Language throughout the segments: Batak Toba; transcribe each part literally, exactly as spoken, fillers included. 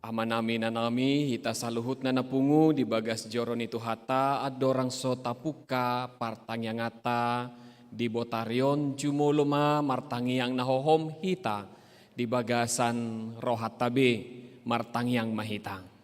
Amanami, inanami, hita saluhutna na pungu di bagas joro ni Tuhanta, andorang so tapungka partangianganta di botari on, jumolo ma martangiang na hohom hita di bagasan rohanta be, martangiang ma hita.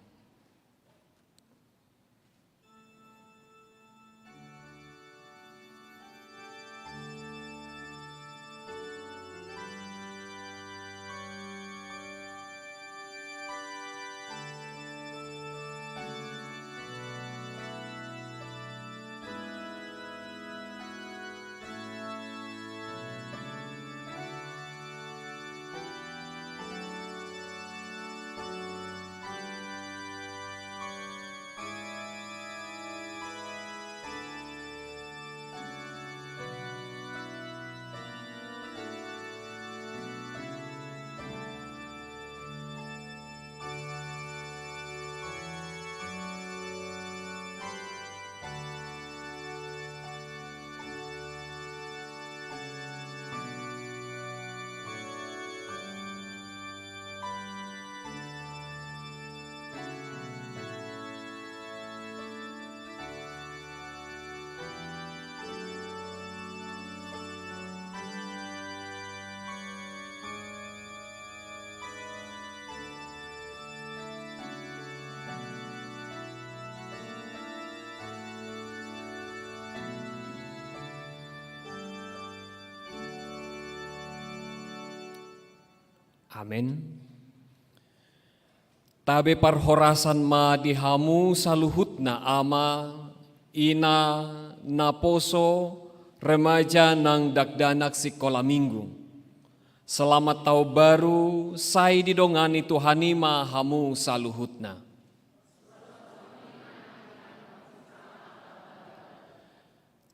Amen. Tabe parhorasan ma di hamu saluhutna, ama, ina, naposo, remaja nang dakdanak sikola minggu. Selamat taon baru, sai didongani Tuhan i ma hamu saluhutna.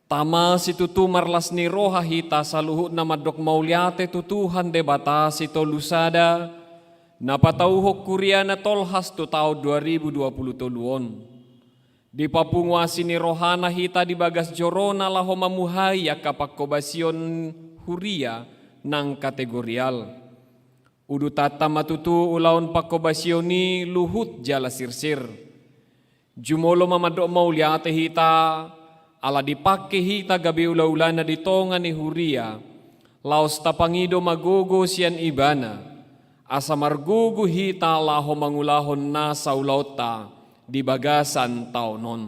Tama situtu marlas ni roha hita saluhutna mandok mauliate tu Tuhan Debata Sitolu Sada, na patauhon huria na tolhas tu taon dua ribu dua pulu tolu on. Dipapungu asi ni rohana hita di bagas jorona laho mamuhai angka pangkobasion huria nang kategorial. Udutanta ma tutu ulaon pangkobasion i luhut jala sirsir. Jumolo ma mandok mauliate hita, ala dipangke hita gabe ulaulana di tonga ni huria, laos tapangido ma gogo sian Ibana, asa margogo hita laho mangulahon nasa ulaonta di bagasan taon on.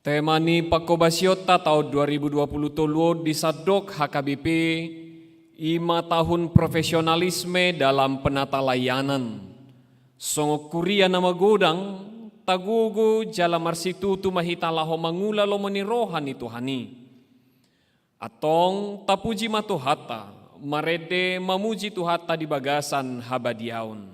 Tema ni pangkobasionta taon dua ribu dua pulu tolu on di sandok H K B P, i ma tahun profesionalisme dalam penatalayanan. Songon huria na magodang, tagogo jala marsitutu ma hita laho mangula lomo ni roha ni Tuhan i. Antong tapuji ma Tuhanta, marende mamuji Tuhanta di bagasan habadiaon.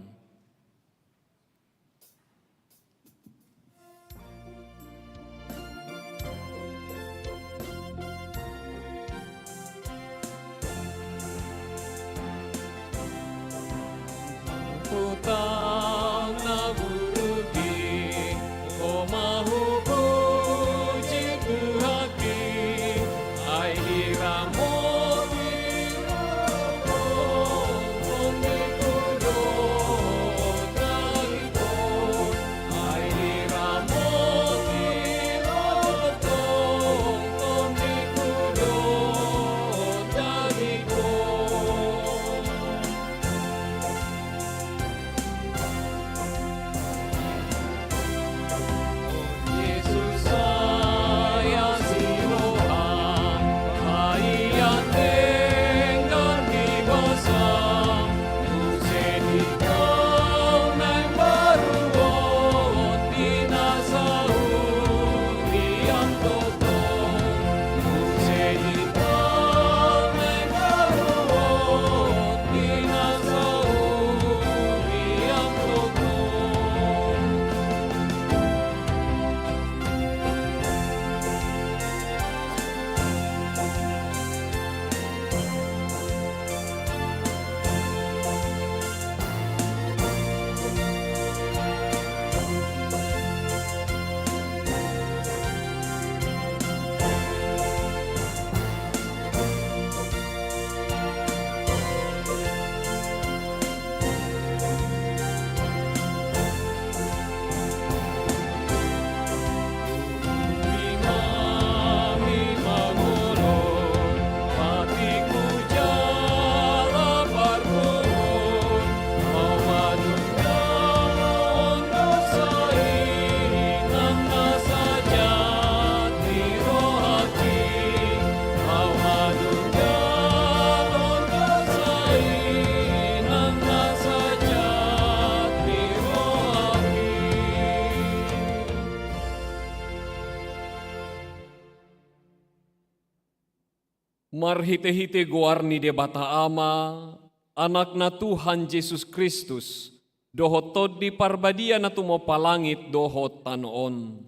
Marhite-hite goar ni Debata Ama, Anakna Tuhan Jesus Kristus, dohot Tondi Parbadia na tumompa langit dohot tano on.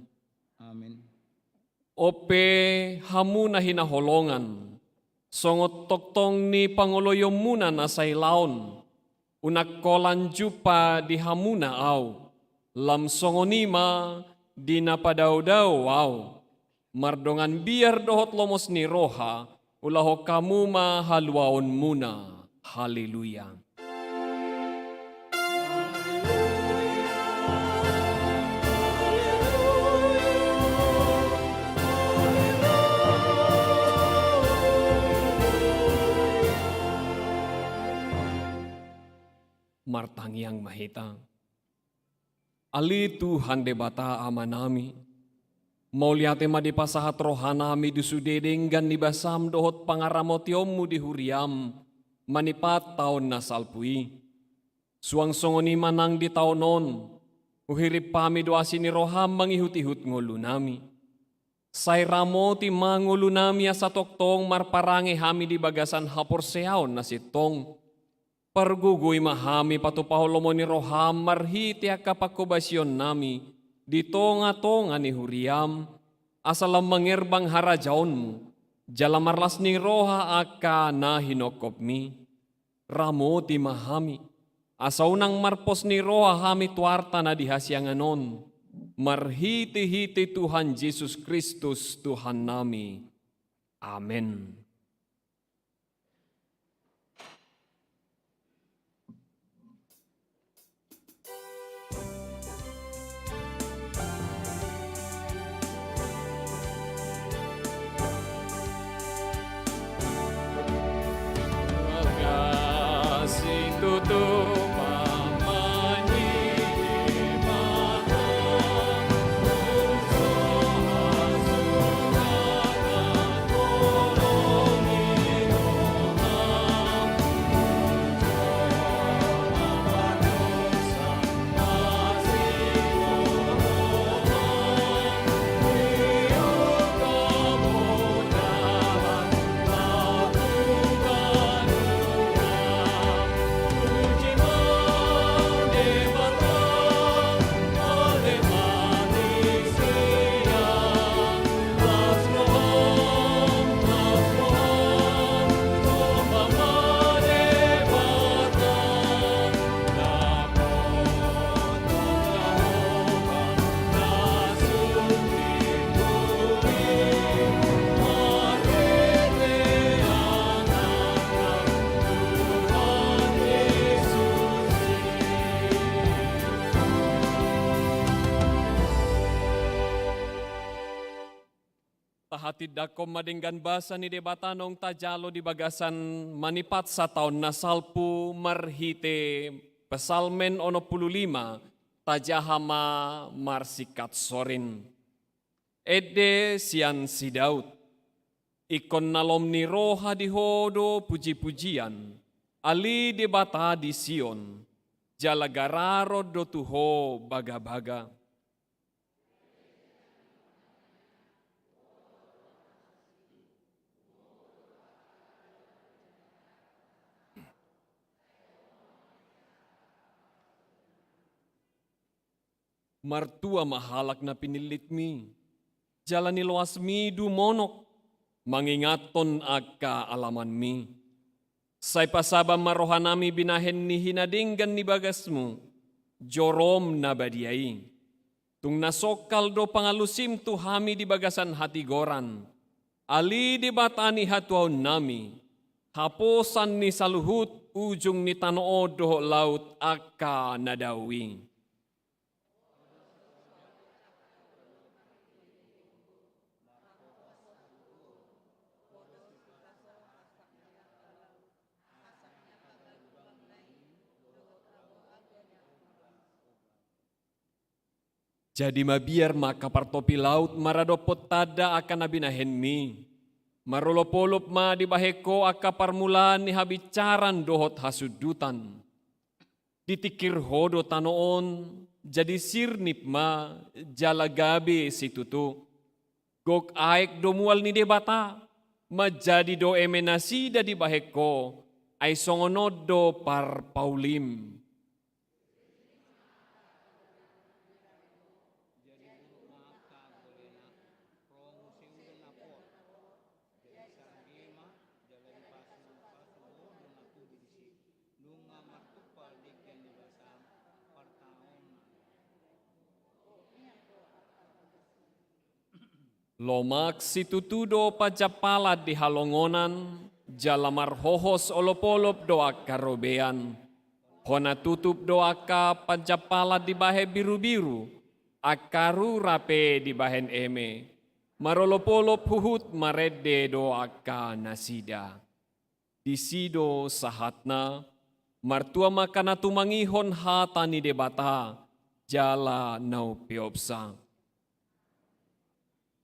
Amin. On pe hamu na hinaholongan, songon tongtong ni pangoloionmuna na sailaon, unang holan jumpa di hamuna au, lam songon i ma di na padao-dao au, mardongan biar dohot lomos ni roha, ulahon hamu ma haluaonmuna. Haleluya. Martangiang ma hita. Ale Tuhan Debata Amanami, mauliate ma dipasahat rohanami di sude denggan ni basam dohot pangaramotionmu di huriam manipat taon na salpu i. Suang songon i ma nang di taon on, huhirim hami do asi ni roham mangihut-ihut ngolunami. Sai ramoti ma ngolunami asa tongtong marparange hami di bagasan haporseaon na sintong. Pargogoi ma hami patupahon lomo ni roham marhite angka panghobasionnami di tonga-tonga ni huriam, asa lam mangerbang harajaonmu, jala marlas ni roha angka na hinophopmi. Ramoti ma hami, asa unang marpos ni roha hami tu arta na di hasiangan on, marhite-hite Tuhan Jesus Kristus Tuhannami. Amen. Tahatindangkon ma denggan basa ni Debata naung tajalo di bagasan manipat sataon na salpu marhite Psalmen onom pulu lima, tajaha ma marsingkat sorin. Ende sian si Daud. Ingkon na lom ni roha di ho do puji-pujian, ale Debata di Sion, jala gararon do tu ho bagabaga. Martua ma halak na pinillitmi, jala niloasmi dumonok, mangingathon angka alamanmi. Sai pasaba ma rohanami binahen ni hinadenggan ni bagasmu, jorom na badia i. Tung na songkal do pangalusim tu hami di bagasan hatigoran, ale Debata ni hatuaonnami, haposan ni saluhut ujung ni tano on dohot laut angka na dao i. Jadi mabiar ma angka partopi laut maradophon tanda angka na binahenmi. Marolopolop ma dibahen ho angka parmulaan ni habinsaran dohot hasundutan. Ditingkir ho do tano on, jadi sirnip ma, jala gabe situtu. Gok aek do mual ni Debata, Manjadi do eme nasida dibahen Ho, ai songon on do parpaulim. Jadi buruk ma angka golena, ro muse udan na pot. Jadi sarang i ma, jala dipasupasu Ho do na tubu disi. Nunga martumpal denggan ni basam partaonan. Lomak situtu do panjampalan di halongonan, jala marhohos olopolop do angka robean. Hona tutup do angka panjampalan dibahen birubiru, angka rura pe dibahen eme. Marolopolop huhut marende do angka nasida. Disi do sahatna, martua ma angka na tumangihon hata ni Debata, jala na umpeopsa.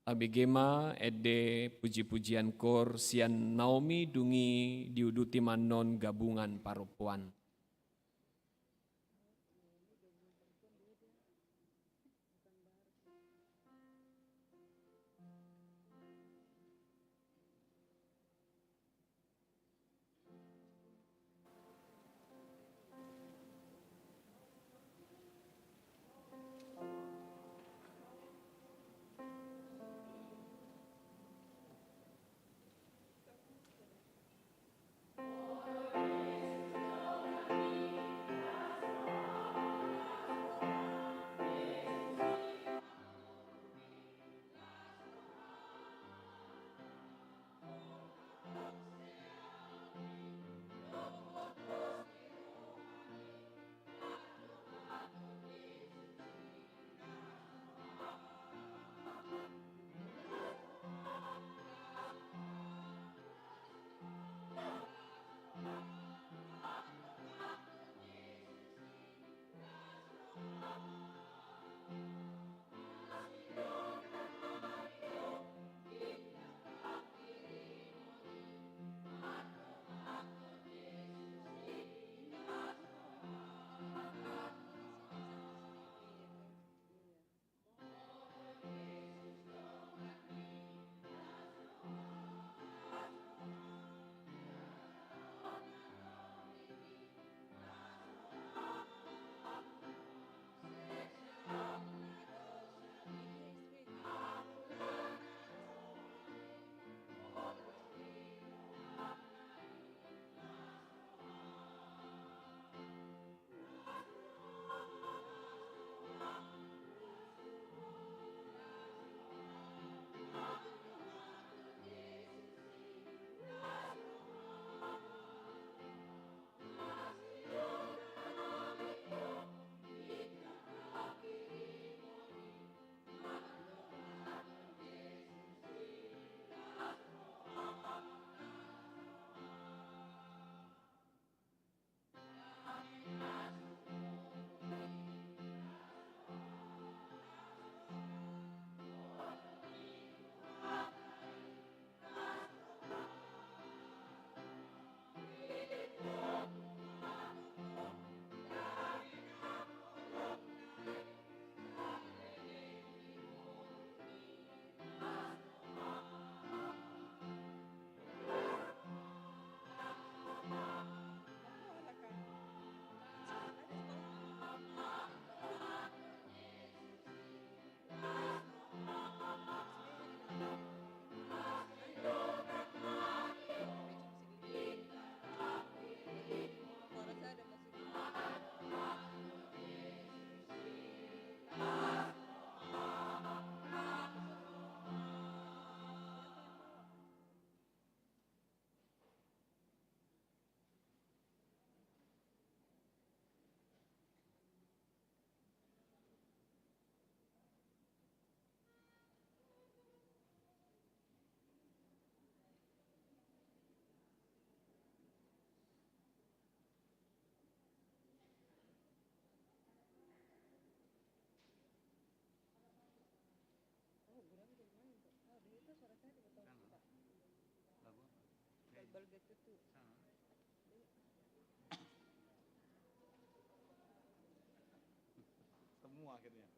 Tabege ma ende pujipujian koor sian Naomi, dung i diuduti ma annon gabungan parompuan. Semua akhirnya.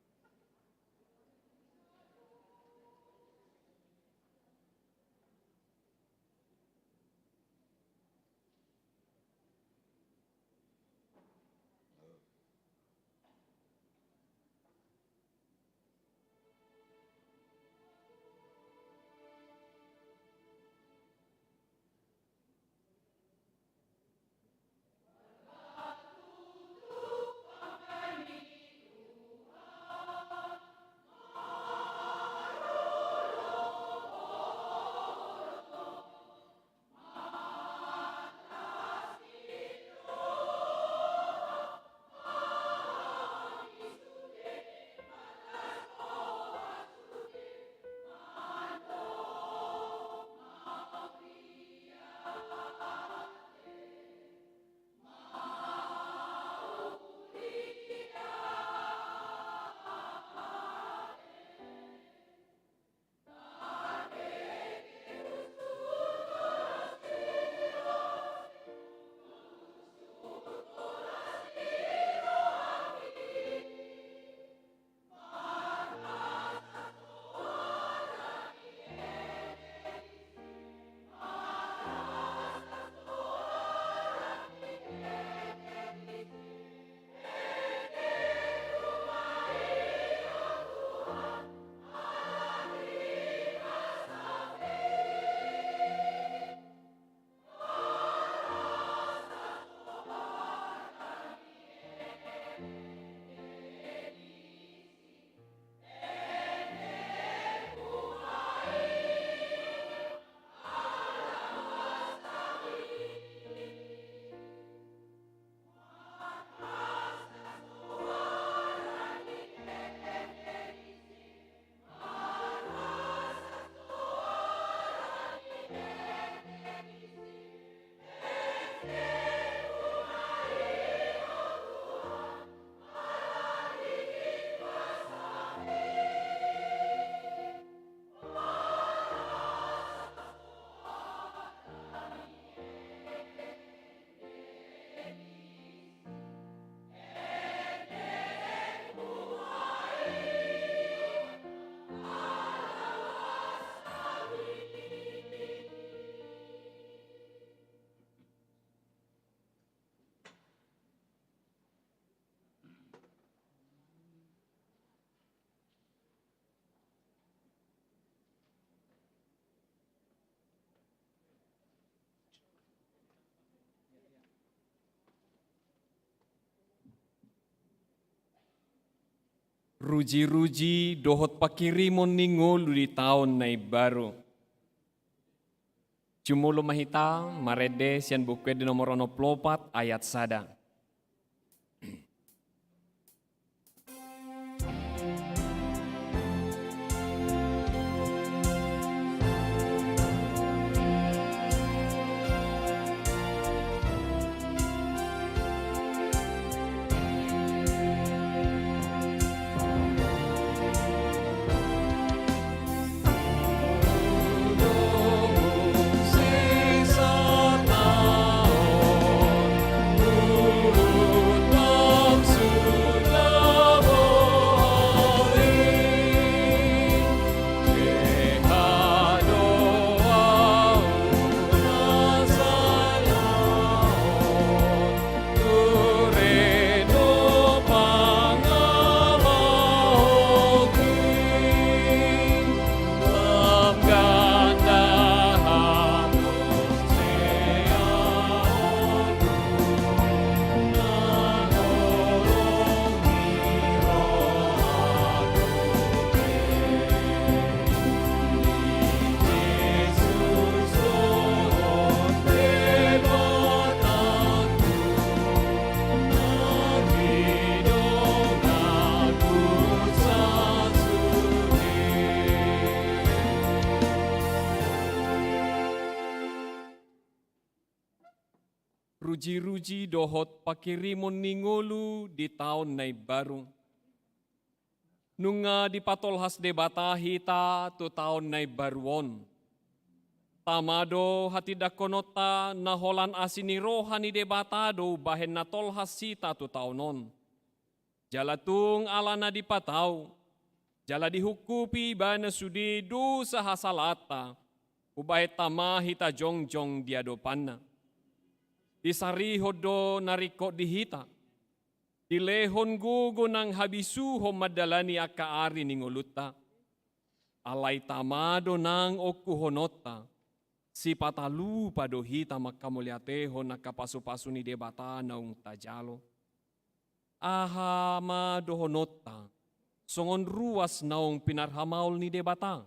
Ruji-ruji dohot pangkirimon ni ngolu di taon na imbaru. Jumolo ma hita marende sian Buku Ende nomor onom pulu opat ayat sada. Ruji-ruji dohot pangkirimon ni ngolu di taon na imbaru. Nunga dipatolhas Debata hita tu taon na imbaru on. Tama do hatindangkononta na holan asi ni roha ni Debata do umbahen na tolhas hita tu taon on. Jala tung alana dipatau, jala dihungkupi ibana sude dosa hasalaanta, umbahen tama hita jongjong di adopanna. Disarihon do na ringkot di hita, dilehon gogo nang habisuhon mandalani angka ari ni ngolunta. Alai tama do nang ongkuhononta, sipata lupa do hita mangkamauliatehon angka pasu-pasu ni Debata naung tajalo. Aha ma dohononta, songon ruas naung pinarhamaol ni Debata?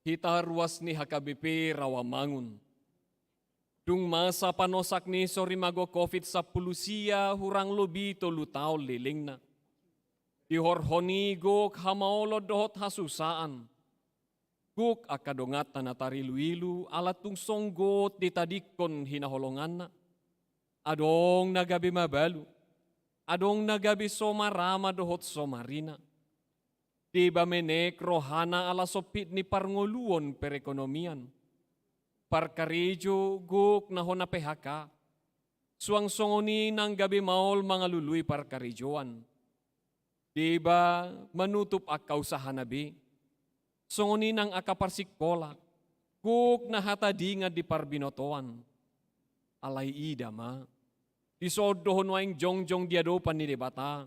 Hita ruas ni H K B P Rawamangun. Dung masa panosak ni sorimago covid sampulu sia hurang lobi tolu taon lelengna. Dihorhon i gok hamaolon dohot hasusaan. Gok angka donganta na tarilu-ilu ala tung songgot ditadingkon hinaholonganna. Adong na gabe mabalu, adong na gabe so marama dohot so marina. Deba menek rohana ala sompit ni parngoluon perekonomian. Parkarejo gok na hona P H K. Suang songon i nang gabe maol mangalului parkarejoan. Deba manutup angka usahana be. Songon i nang angka parsingkola, gok na hatadingan di parbinotoan. Alai ida ma, dison do ho nuaeng jongjong di adopan ni Debata,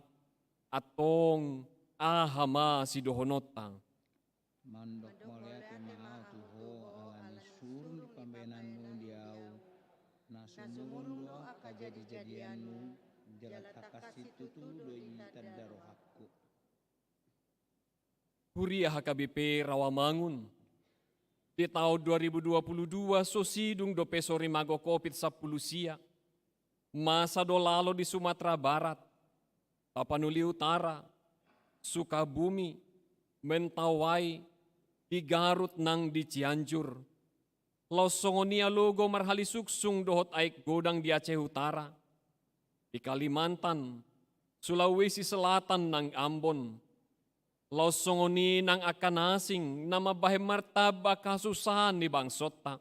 antong aha ma sidohononta. Mandok mauliate ma au tu Ho ala ni suru ni pambahenanmu di au, na Na sumurung do angka jadijadianmu, jala tangkas situtu do i tanda rohangku. Huria H K B P Rawamangun. Di taon dua ribu dua puluh dua so sidung dope sorimago Covid sampulu sia. Masa do lalo di Sumatera Barat, Tapanuli Utara, Sukabumi, Mentawai, di Garut nang di Cianjur. Laos songon i alogo marhalisungsung dohot aek godang di Aceh Utara, di Kalimantan, Sulawesi Selatan nang Ambon. Laos songon i nang angka na asing na mambahen martamba angka hasusahan ni bangsonta.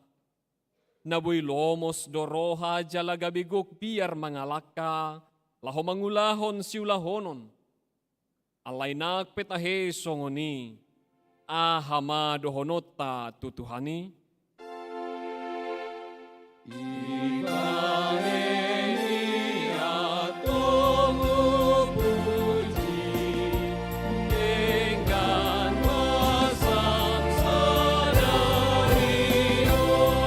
Na boi lomos do roha jala gabe gok biar mangalangka laho mangulahon siulahonon. Alai nang pe tahe songon i, aha ma dohononta tu Tuhan i? Ibahen ia tonggo puji denggan basam sadari on.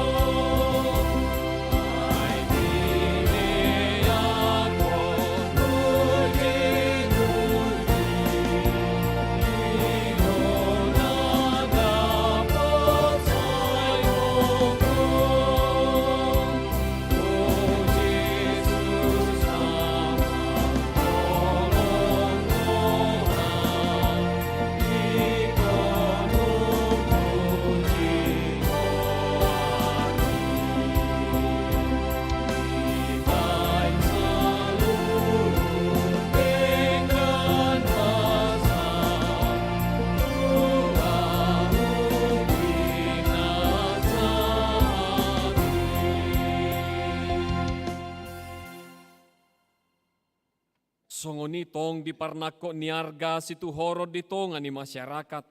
Songon i tong di parnangkok ni arga situhoron di tonga ni masyarakat.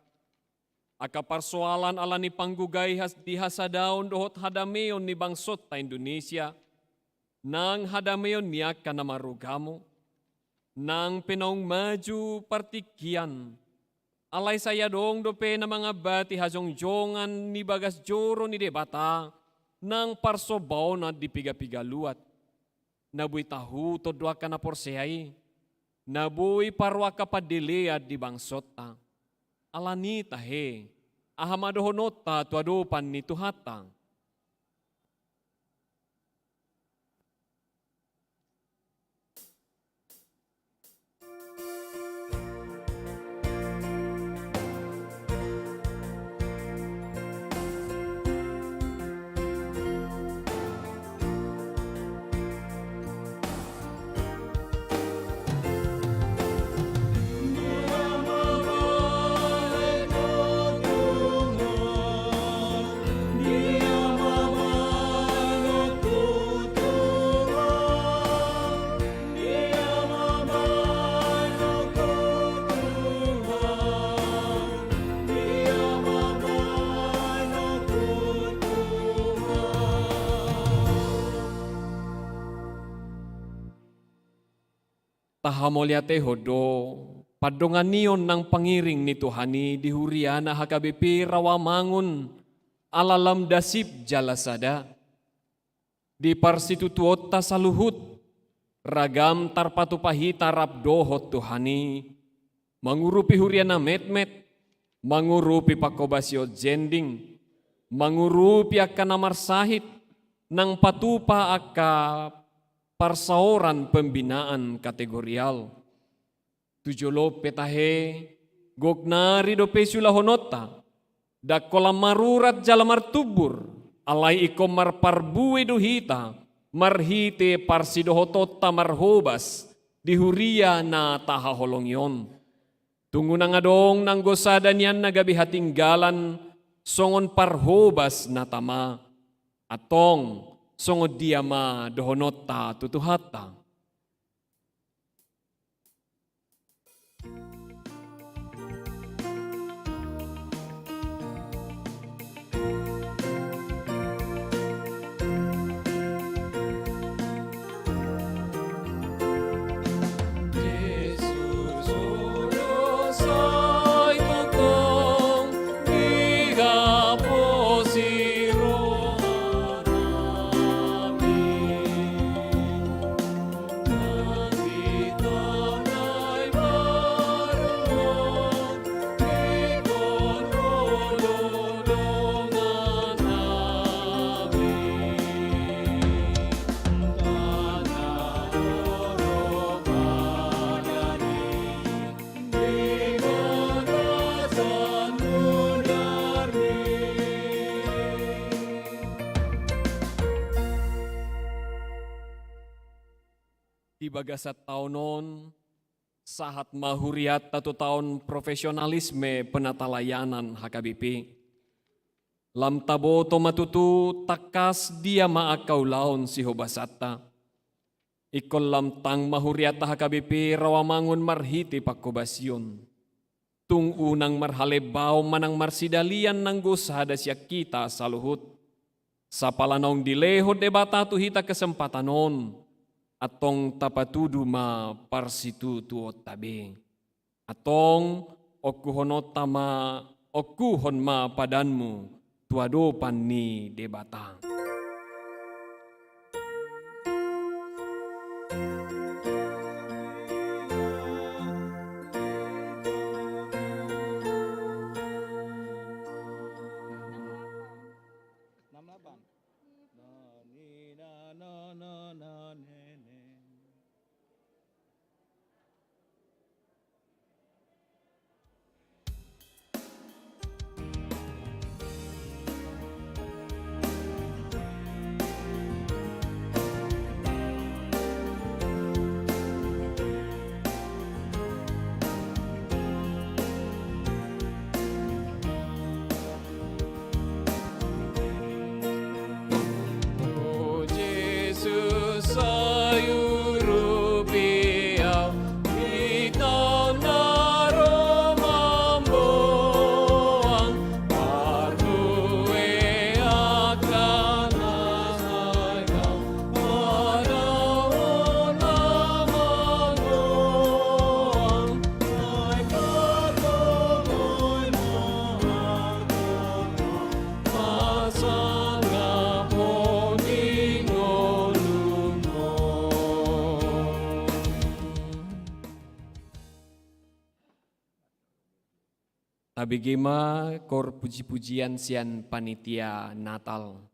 Angka parsoalan ala ni panggugai has-, di hasadaon dohot hadameon ni bangsonta Indonesia, nang hadameon ni angka na marugamo, nang pe naung maju partingkian, alai sai adong dope na mangambati hajongjongan ni bagas joro ni Debata, nang parsombaonan di piga-piga luat. Na boi tahuton do angka na porsea i, na boi parrohahon angka pandelean di bangsonta. Alani i tahe, aha ma dohononta tu adopan ni Tuhanta? Tahamauliatehon do pandonganion nang pangiring ni Tuhan i di huriana H K B P Rawamangun ala lam dasip jala sada. Di parsitutuonta saluhut, ragam tarpatupa hita rap dohot Tuhan i, mangurupi huria na metmet, mangurupi panghobasion jending, mangurupi angka na marsahit, nang patupa angka parsaoran pembinaan kategorial. Tu jolo pe tahe, gok nari dope siulahononta, ndang holan marurat jala martumbur, alai ingkon marparbue do hita, marhite parsidohotonta marhobas, di huria na tahaholongi on. Tung unang adong nanggo sada nian na gabe hatinggalan, songon parhobas na tama. Antong, songon dia ma dohononta tu Tuhanta? Di bagasan taon on, sahat ma hurianta tu taon profesionalisme penatalayanan H K B P. Lam taboto ma tutu tangkas dia ma angka ulaon sihobasanta. Ingkon lam tang ma hurianta H K B P rawamangun marhite panghobasion. Tung unang marhalembaon manang marsidalian nanggo sada sian hita saluhut. Sapala naung dilehon Debata tu hita kesempatan on, antong tapatudu ma parsitutuonta be. Antong, ongkuhononta ma, ongkuhon ma padanmu tu adopan ni Debata. O Jesus, sai urupi au, di taon na ro mamboan, parlue angka na sai au, pada on na mamboan. Tabege ma kor puji-pujian sian panitia Natal.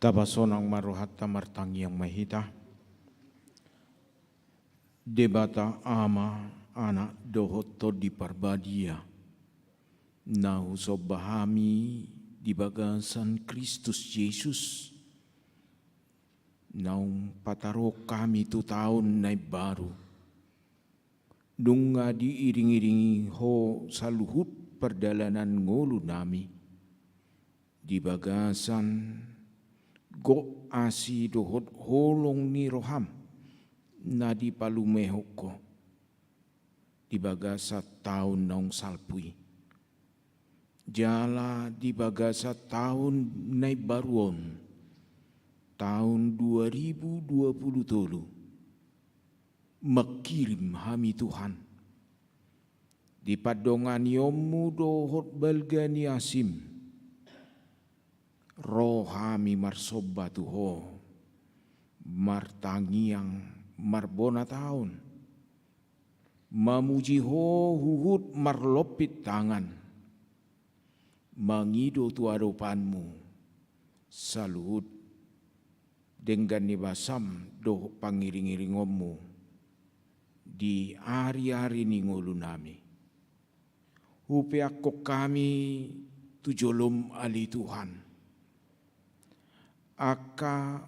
Tapasonang ma rohanta, martangiang ma hita. Debata Ama, Anak dohot Tondi Parbadia, na husomba hami di bagasan Kristus Jesus, naung pataruhon hami tu taon na imbaru. Nunga diiring-iringi Ho saluhut pardalanan ngolunami di bagasan gok, asi dohot holong ni roham na dipalumehon Ho di bagasan taon naung salpu i. Jala di bagasan taon na imbaru on, taon dua ribu dua puluh tolu, mangkirim hami Tuhan, di pandonganionmu dohot balga ni asim, ro hami marsomba tu Ho, martangiang marbonataon, mamuji Ho huhut marlompit tangan, mangido tu adopanmu saluhut denggan ni basam dohot pangiring-iringonmu di ari-ari ni ngolunami. Hupeakkon hami tu jolom, ale Tuhan, angka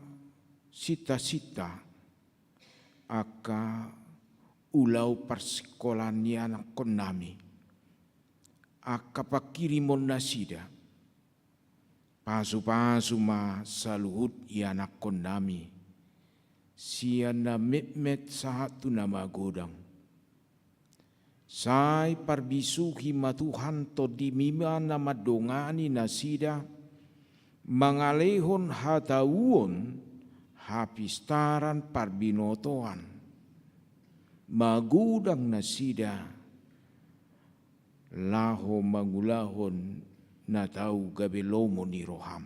sinta-sinta, angka ulaon parsingkolaan ni anakkonnami, angka pangkirimon nasida. Pasu-pasu ma saluhut ianakkonnami, sian na metmet sahat tu na magodang. Sai parbisuhi ma Tuhan Tondimi na mandongani nasida, mangalehon hatauon, hapistaran, parbinotoan. Magodang nasida laho mangulahon na tau gabe lomo ni roham.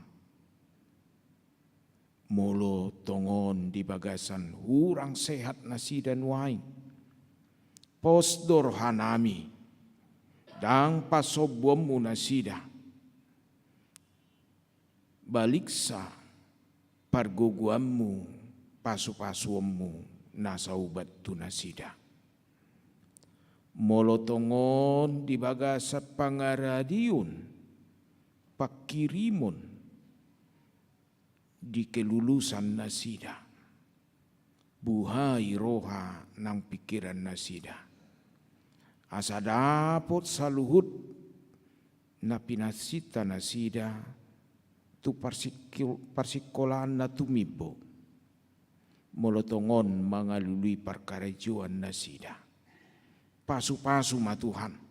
Molo tongon di bagasan hurang sehat nasida nuaeng, pos do rohanami, ndang pasombuonmu nasida. Baliksa pargogoanmu, pasu-pasuonmu na saubat tu nasida. Molo tongon di bagasan pangaradion, pangkirimon di kelulusan nasida, buhai roha nang pingkiran nasida, asa dapot saluhut na pinansinta nasida tu parsingko-, parsingkolaan na tumimbo, molo tongon mangalului parkarejoan nasida. Pasu-pasu ma Tuhan.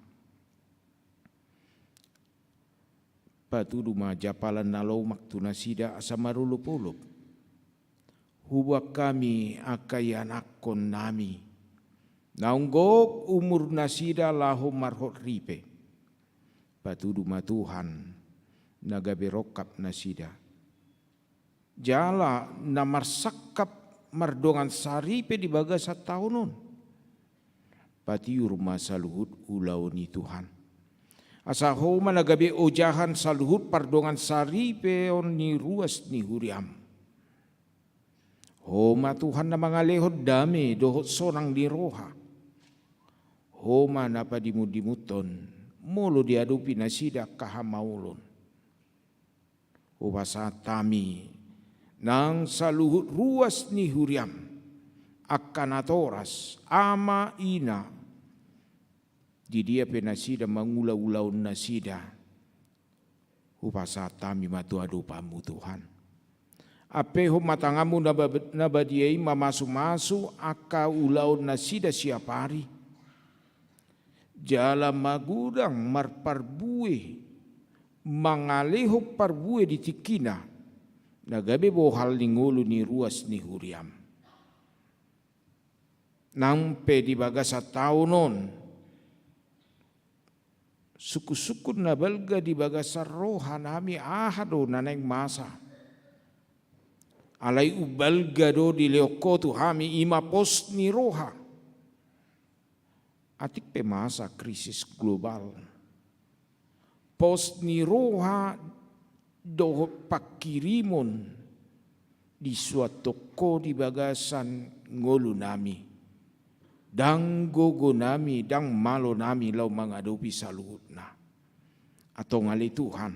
Patudu ma jampalan na lomak tu nasida asa marolop-olop. Huboan hami angka ianakkonnami, naung gok umur nasida laho marhot ripe. Patudu ma Tuhan na gabe rongkap nasida. Jala na marsangkap mardongan saripe di bagasan taon on, patiur ma saluhut ulaon i Tuhan. Asa Ho ma na gabe ojahan saluhut pardongan saripeon ni ruas ni huriam. Ho ma Tuhan na mangalehon dame dohot sonang ni roha. Ho ma na padimun-dimunhon molo diadopi nasida angka hamaolon. Hupasahat hami nang saluhut ruas ni huriam, angka natoras, ama, ina, di dia pe nasida mangula ulaon nasida. Hupasahat hami ma tu adopanmu Tuhan. Ampehon ma tanganmu na ba-, na badia i mamasu-masu angka ulaon nasida siapari. Jala magodang marparbue, mangalehon parbue di tingkina, na gabe bohal ni ngolu ni ruas ni huriam. Nang pe di bagasan taon on, sungkun-sungkun na balga di bagasan rohanami, aha do na naeng masa. Alai umbalga do dilehon Ho tu hami, i ma pos ni roha. Atik pe masa krisis global, pos ni roha dohot pangkirimon Disuanhon Ho di bagasan ngolunami, ndang gogonami, ndang malonami laho mangadopi saluhutna. Antong ale Tuhan,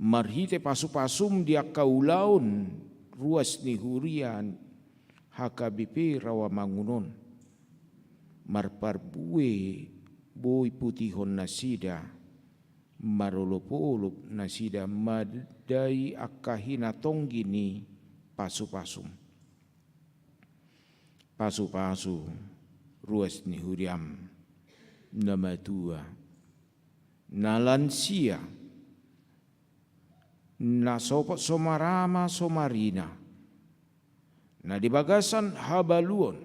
marhite pasupasum di angka ulaon ruas ni huria H K B P Rawamangun on, marparbue boi putihon nasida, marolopolop nasida mandai angka hinatonggi ni pasupasum. Pasupasu ruas ni huriam na matua, na lansia, na sopot so marama so marina, na di bagasan habaluon,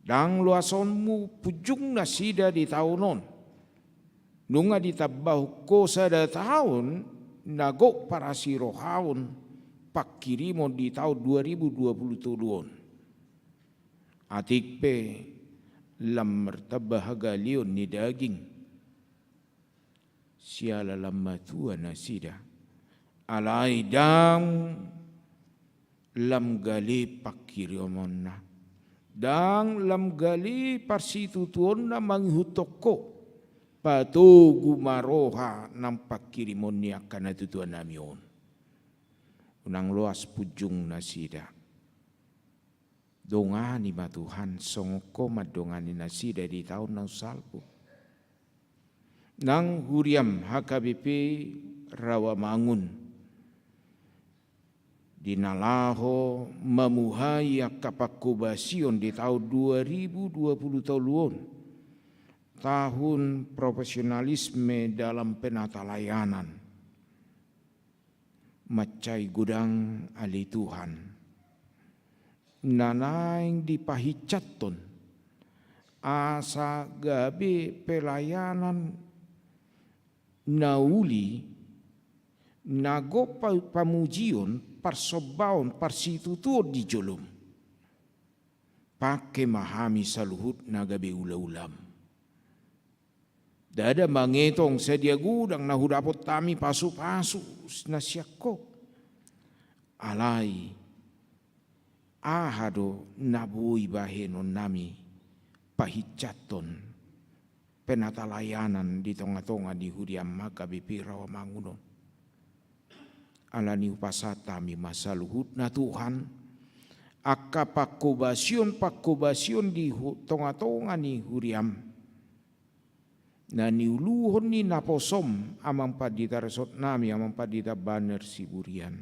ndang loasonmu punjung nasida di taon on. Nunga ditambahon Ho sada taon na gok parasirohaon pangkirimon di taon dua ribu dua puluh tolu on. Atik pe lam martamba hagaleon ni daging siala lam matua nasida, alai ndang lam gale pangkirimonna, ndang lam gale parsitutuonna mangihuthon Ho. Patogu ma roha nang pangkirimon ni angka natuatuanami on. Unang loas punjung nasida. Dongani ma Tuhan, songon Ho mandongani nasida di taon na salpu. Nang huriam H K B P Rawamangun, di na laho mamuhai angka pangkobasion di taon dua ribu dua puluh tolu on, tahun profesionalisme dalam penatalayanan, mansai godang ale Tuhan na naeng dipahinsathon, asa gabe pelayanan na uli, na gok pa-, pamujion, parsombaon, parsitutuon di jolom. Pangke ma hami saluhutna gabe ulaulaM. Ndada mangetong sadia godang na hudapot hami pasupasu na sian Ho. Alai aha do na boi bahenonnami pahinsathon penatalayanan di tongatonga ni huriaM H K B P Rawamangun on? Alani hupasahat hami ma saluhutna Tuhan, angka pangkobasion-pangkobasion di hu-, tongatonga ni huriaM, na niuluhon ni naposoM, Amang Pandita resort nami, Amang Pandita Banner Siburian.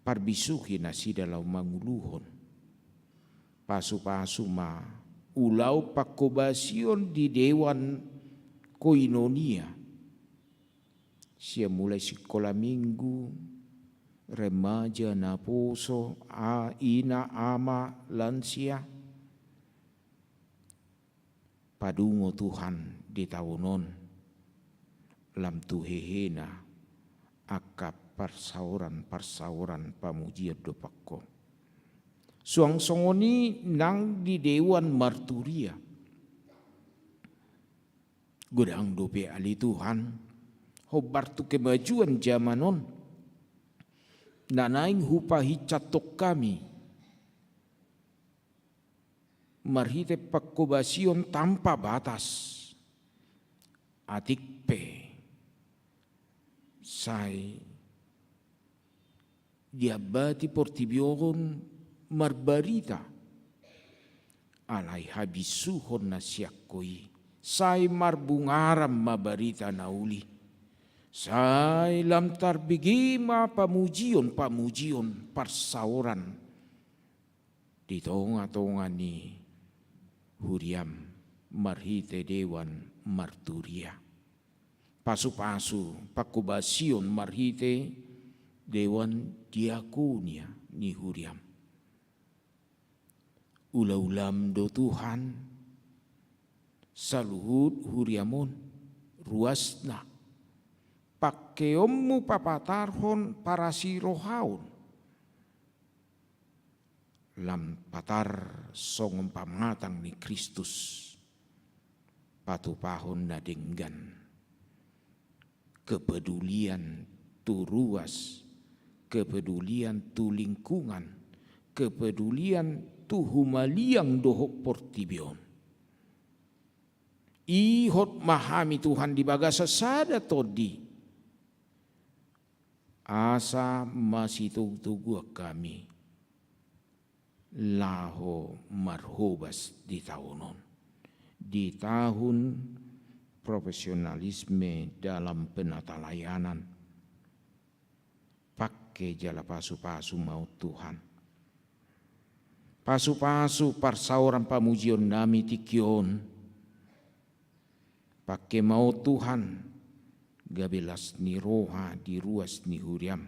Parbisuhi nasida laho manguluhon. Pasupasu ma ulaon pangkobasion di dewan koinonia. Sian mulai sikola minggu, remaja, naposo, a-, ina, ama, lansia. Padungo Tuhan di taon on, lam tu hehena angka parsaoran-parsaoran pamujion dompak Ho. Suang songon i nang di dewan marturia. Godang dope ale Tuhan, hombar tu kemajuan jaman on, na naeng hupahinsathon hami marhite pangkobasion tanpa batas. Atik pe sai diambati portibi on marbarita, alai habisuhon na sian Ho i sai marbungaran ma barita na uli. Sai lam tarbege ma pamujion-pamujion parsaoran di tongatonga ni huriaM marhite dewan marturia. Pasupasu pangkobasion marhite dewan diakonia ni huriaM. UlaulaM do Tuhan saluhut huriaM on ruasna. PangkeonMu papatarhon parasirohaon, lam patar songon pamatang ni Kristus, patupahon na denggan, kepedulian tu ruas kepedulian tu lingkungan, kepedulian tu humaliang dohot portibi on. Ihot ma hami Tuhan di bagasan sada tondi, asa masitogutoguan hami laho marhobas di taon on, di tahun profesionalisme dalam penatalayanan. Pangke jala pasupasu ma Ho Tuhan. Pasupasu parsaoran pamujionnami tingki on. Pangke ma Ho Tuhan, gabe las ni roha di ruas ni huriam.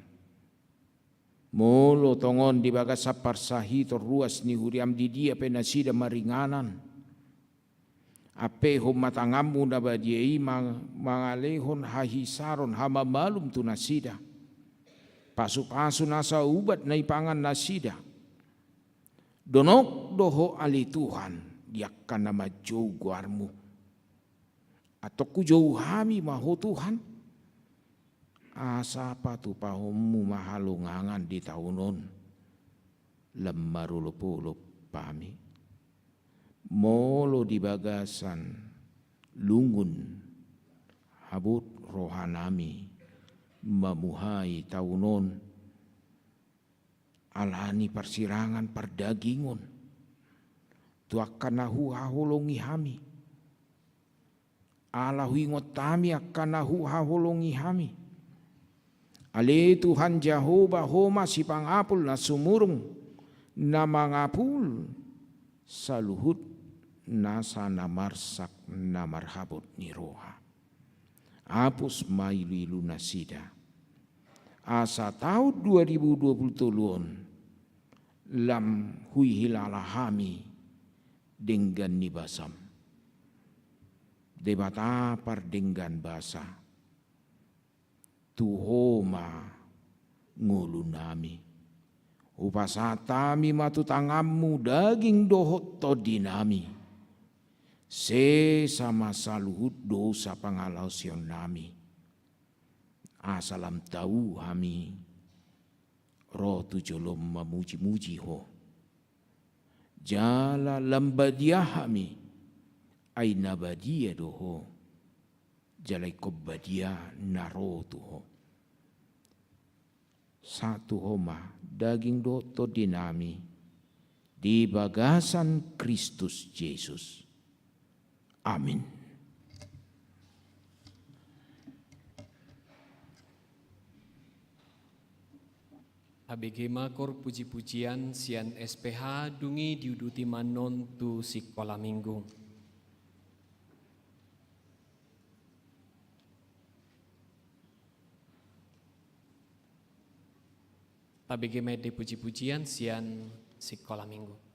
Molo tongon di bagasan parsahiton ruas ni huriam di dia pe nasida maringanan, ampehon ma tanganmu na badia i ma-, mangalehon hahisaron hamamalum tu nasida. Pasupasu nasa ubat na ipangan nasida. Donok do Ho ale Tuhan, di angka na manjou goarmu. Antong hujou hami ma Ho Tuhan, asa patupahonmu ma halongangan di taon on, lam marolopolop hami. Molo di bagasan lungun habot rohanami mamuhai taon on, alani parsirangan pardagingon, tu angka na huhaholongi hami. Ala huingot hami angka na huhaholongi hami. Ale Tuhan Jahowa, Ho ma sipangapul na sumurung, na mangapul saluhut nasa na marsak na marhabot ni roha. Hapus ma iluilu nasida. Asa taon dua ribu dua pulu tolu on lam huihilala hami denggan ni basam. Debata pardenggan basa, tu Ho ma ngolunami. Hupasahat hami ma tu tanganmu daging dohot tondinami. Sesa ma saluhut dosa pangalaosionnami. Asa lam tau hami ro tu jolom mamujimuji Ho. Jala lam badia hami, ai na badia do Ho. Jala ingkon badia na ro tu Ho. Sahat tu Ho ma daging dohot tondinami di bagasan Kristus Jesus. Amin. Tabege ma koor pujipujian sian S P H, dung i diuduti ma annon tu sikola minggu. Tabege ma ende pujipujian sian sikola minggu.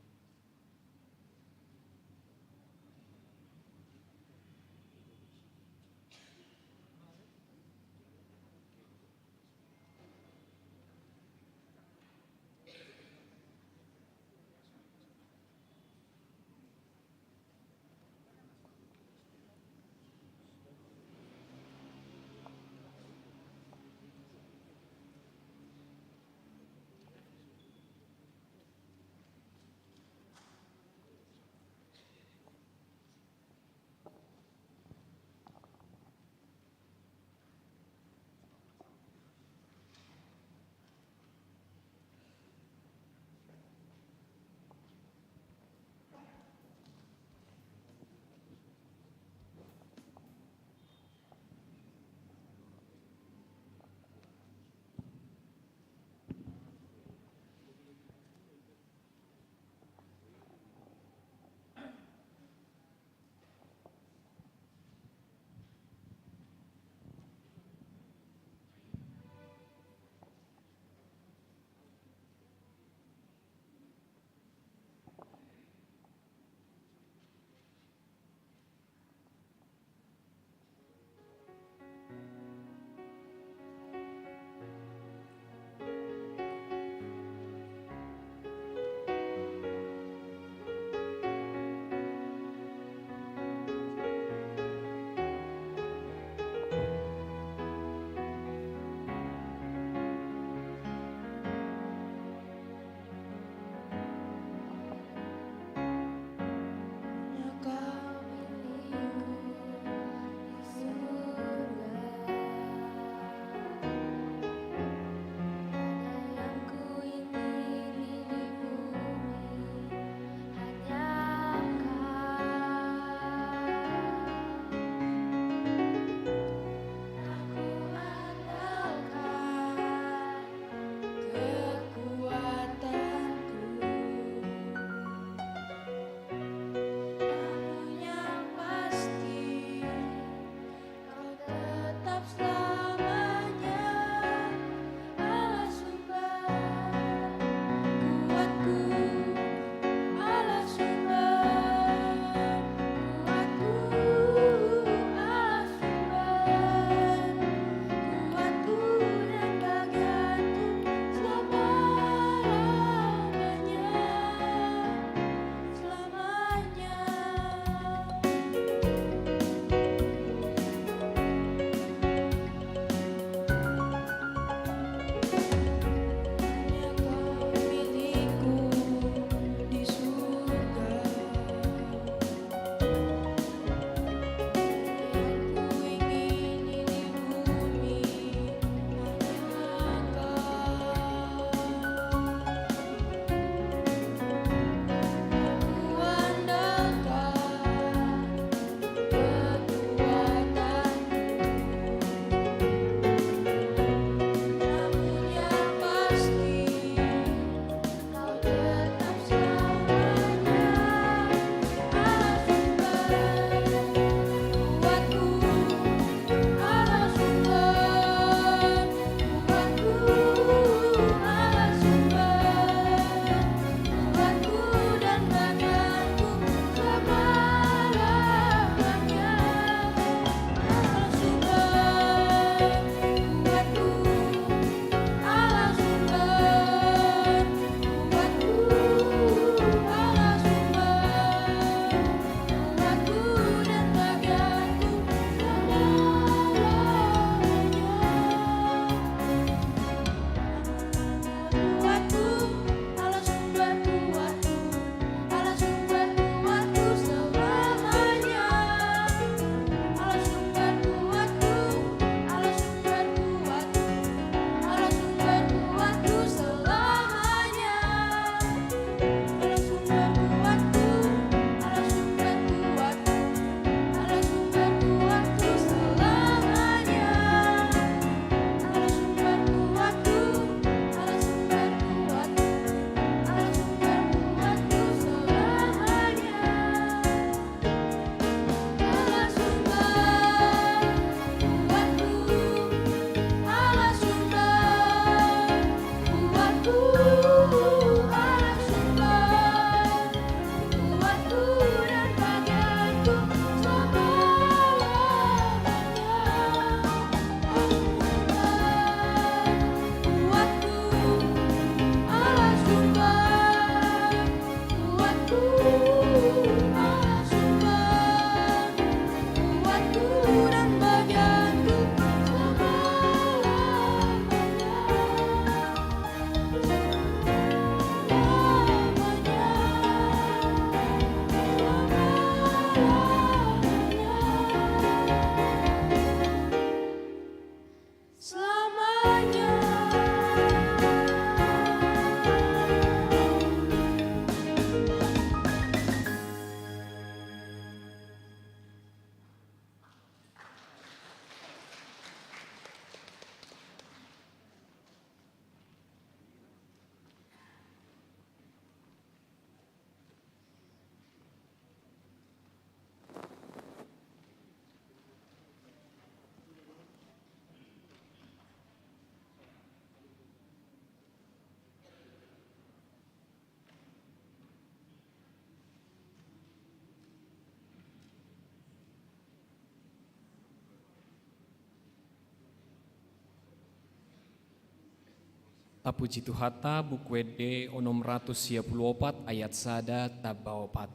Tapuji Tuhanta, Buku Ende onom ratus sia pulu opat ayat sada tamba opat.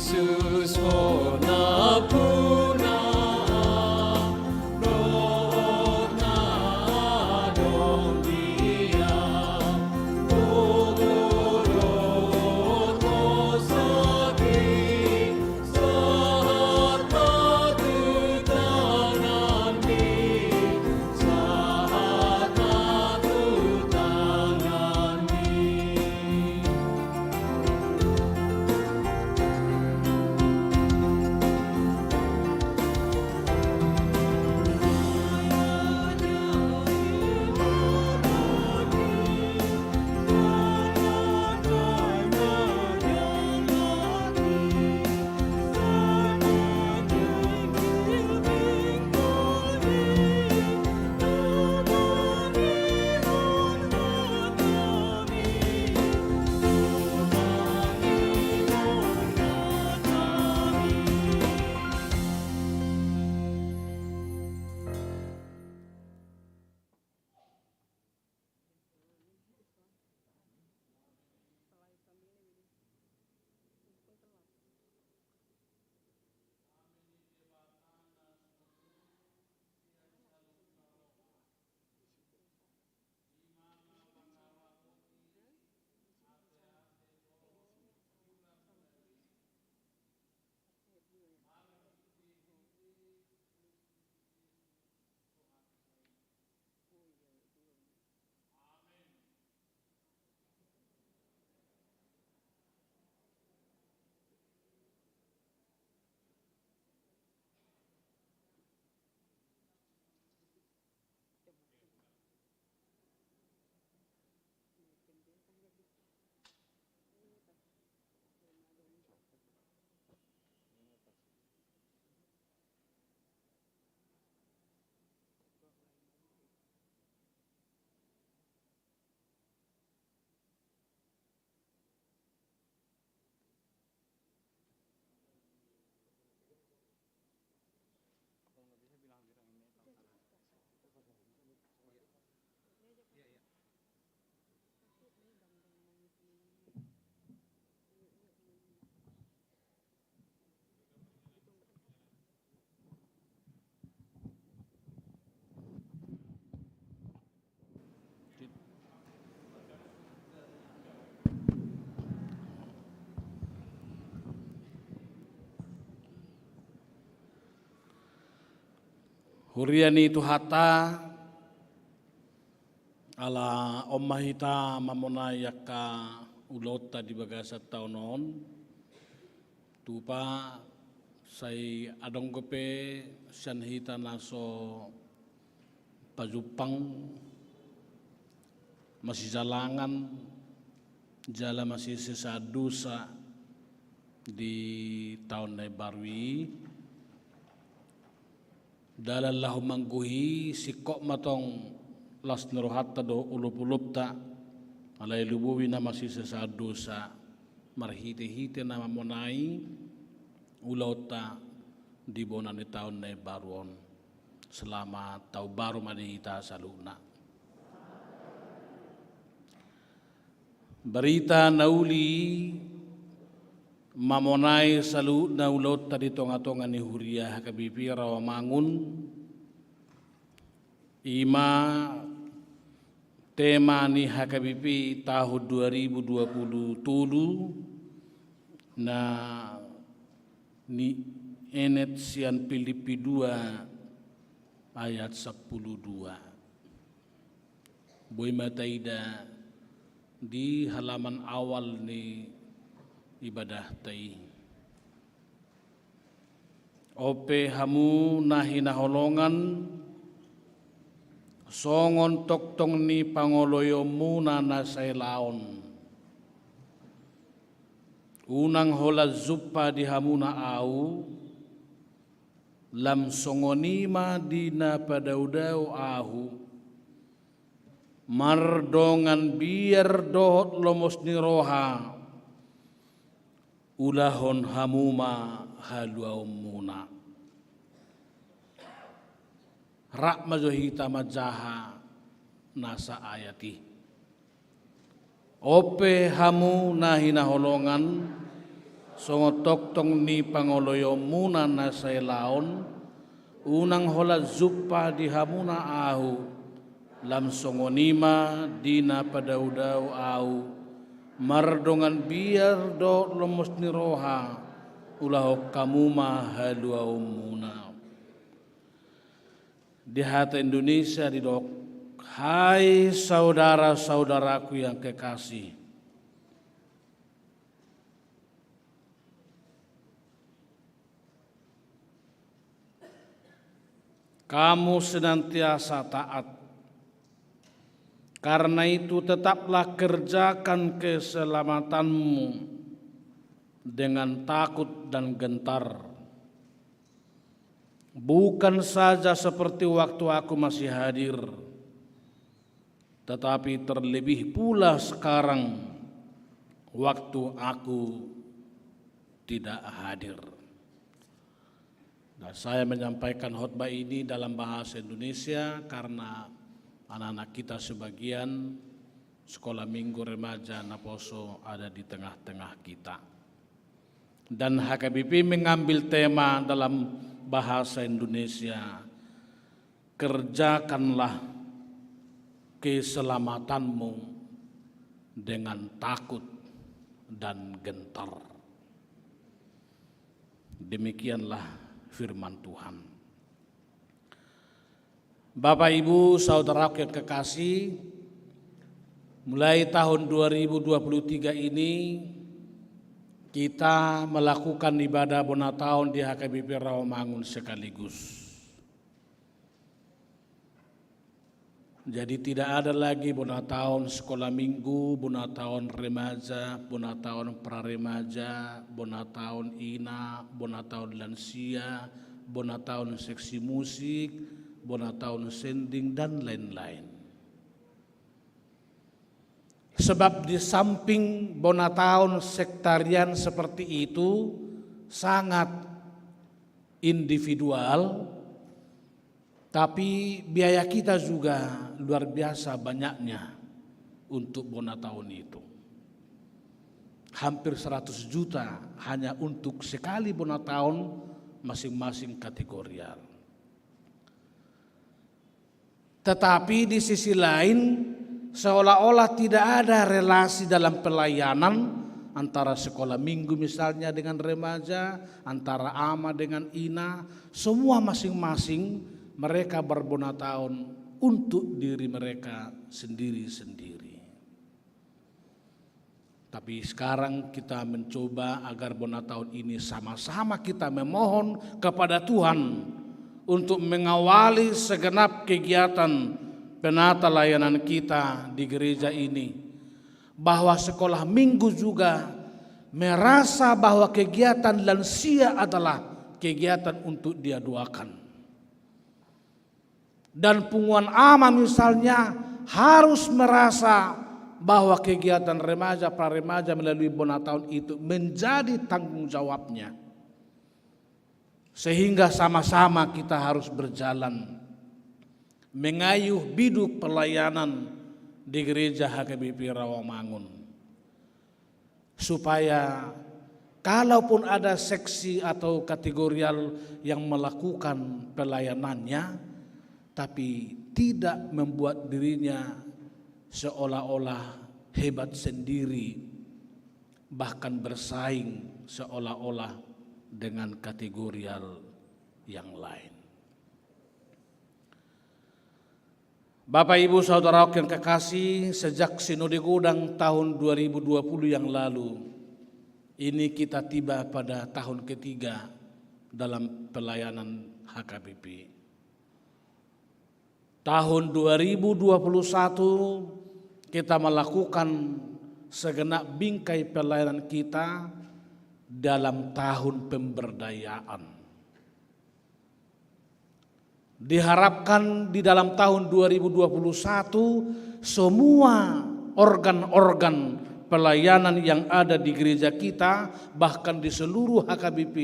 Jesus, hona puna Huria ni Tuhanta, ala on ma hita mamonai angka ulaonta di bagasan taon on. Tupa, sai adong dope sian hita na so pajumpang, masijalangan jala masisesaan dosa di taon na imbaru i. Dalan laho manggohi, singkop ma tong las ni rohanta dohot olopolopta, alai lumobi na masisesaan dosa marhitehite na mamonai ulaonta di bona ni taon na imbaru on. Selamat taon baru ma di hita saluhutna. Barita na uli mamonai saluhutna ulaonta di tongatonga ni huria H K B P Rawamangun, i ma tema ni H K B P tahun dua ribu dua puluh tolu na nienet sian Pilippi dua ayat sampulu dua. Boi ma taida di halaman awal ni ibadahta i. On pe hamu na hinaholongan, songon tongtong ni pangoloionmuna na saelaon, unang holan jumpa di hamuna ahu, Lam songon i ma di na padaodao ahu, mardongan biar dohot lomos ni roha, ulahon hamu ma haluaonmuna. Rap ma jo hita manjaha nasa ayat i. On pe hamu na hinaholongan, songon tongtong ni pangoloionmuna na saelaon, unang holan jumpa di hamuna ahu, lam songon i ma di na padaodao ahu, mardongan biar dohot lomos ni roha, ulahon hamu ma haluaonmuna. Di hata Indonesia didok, hai saudara-saudaraku yang kekasih, kamu senantiasa taat. Karena itu, tetaplah kerjakan keselamatanmu dengan takut dan gentar. Bukan saja seperti waktu aku masih hadir, tetapi terlebih pula sekarang, waktu aku tidak hadir. Dan saya menyampaikan khotbah ini dalam bahasa Indonesia karena anak-anak kita sebagian sekolah minggu remaja naposo ada di tengah-tengah kita. Dan H K B P mengambil tema dalam bahasa Indonesia, kerjakanlah keselamatanmu dengan takut dan gentar. Demikianlah firman Tuhan. Bapak, Ibu, saudaraku yang kekasih, mulai tahun dua ribu dua puluh tiga ini, kita melakukan ibadah bona taon di H K B P Rawamangun sekaligus. Jadi, tidak ada lagi bona taon sekolah minggu, bona taon remaja, bona taon praremaja, bona taon ina, bona taon lansia, bona taon seksi musik, bona taon sending, dan lain-lain. Sebab di samping bona taon sektarian seperti itu sangat individual, tapi biaya kita juga luar biasa banyaknya untuk bona taon itu. Hampir seratus juta hanya untuk sekali bona taon masing-masing kategorial. Tetapi di sisi lain, seolah-olah tidak ada relasi dalam pelayanan antara sekolah minggu misalnya dengan remaja, antara ama dengan ina, semua masing-masing mereka berbonataon untuk diri mereka sendiri-sendiri. Tapi sekarang kita mencoba agar bona taon ini sama-sama kita memohon kepada Tuhan untuk mengawali segenap kegiatan penata layanan kita di gereja ini, bahwa sekolah minggu juga merasa bahwa kegiatan lansia adalah kegiatan untuk dia doakan. Dan punguan ama misalnya harus merasa bahwa kegiatan remaja, praremaja melalui bona taon itu menjadi tanggung jawabnya. Sehingga sama-sama kita harus berjalan mengayuh biduk pelayanan di gereja H K B P Rawamangun. Supaya kalaupun ada seksi atau kategorial yang melakukan pelayanannya, tapi tidak membuat dirinya seolah-olah hebat sendiri, bahkan bersaing seolah-olah dengan kategorial yang lain. Bapak, Ibu, saudaraku yang kekasih, sejak Sinode Godang tahun dua ribu dua puluh yang lalu, ini kita tiba pada tahun ketiga dalam pelayanan H K B P. Tahun dua ribu dua puluh satu, kita melakukan segenap bingkai pelayanan kita dalam tahun pemberdayaan. Diharapkan di dalam tahun dua ribu dua puluh satu, semua organ-organ pelayanan yang ada di gereja kita, bahkan di seluruh H K B P,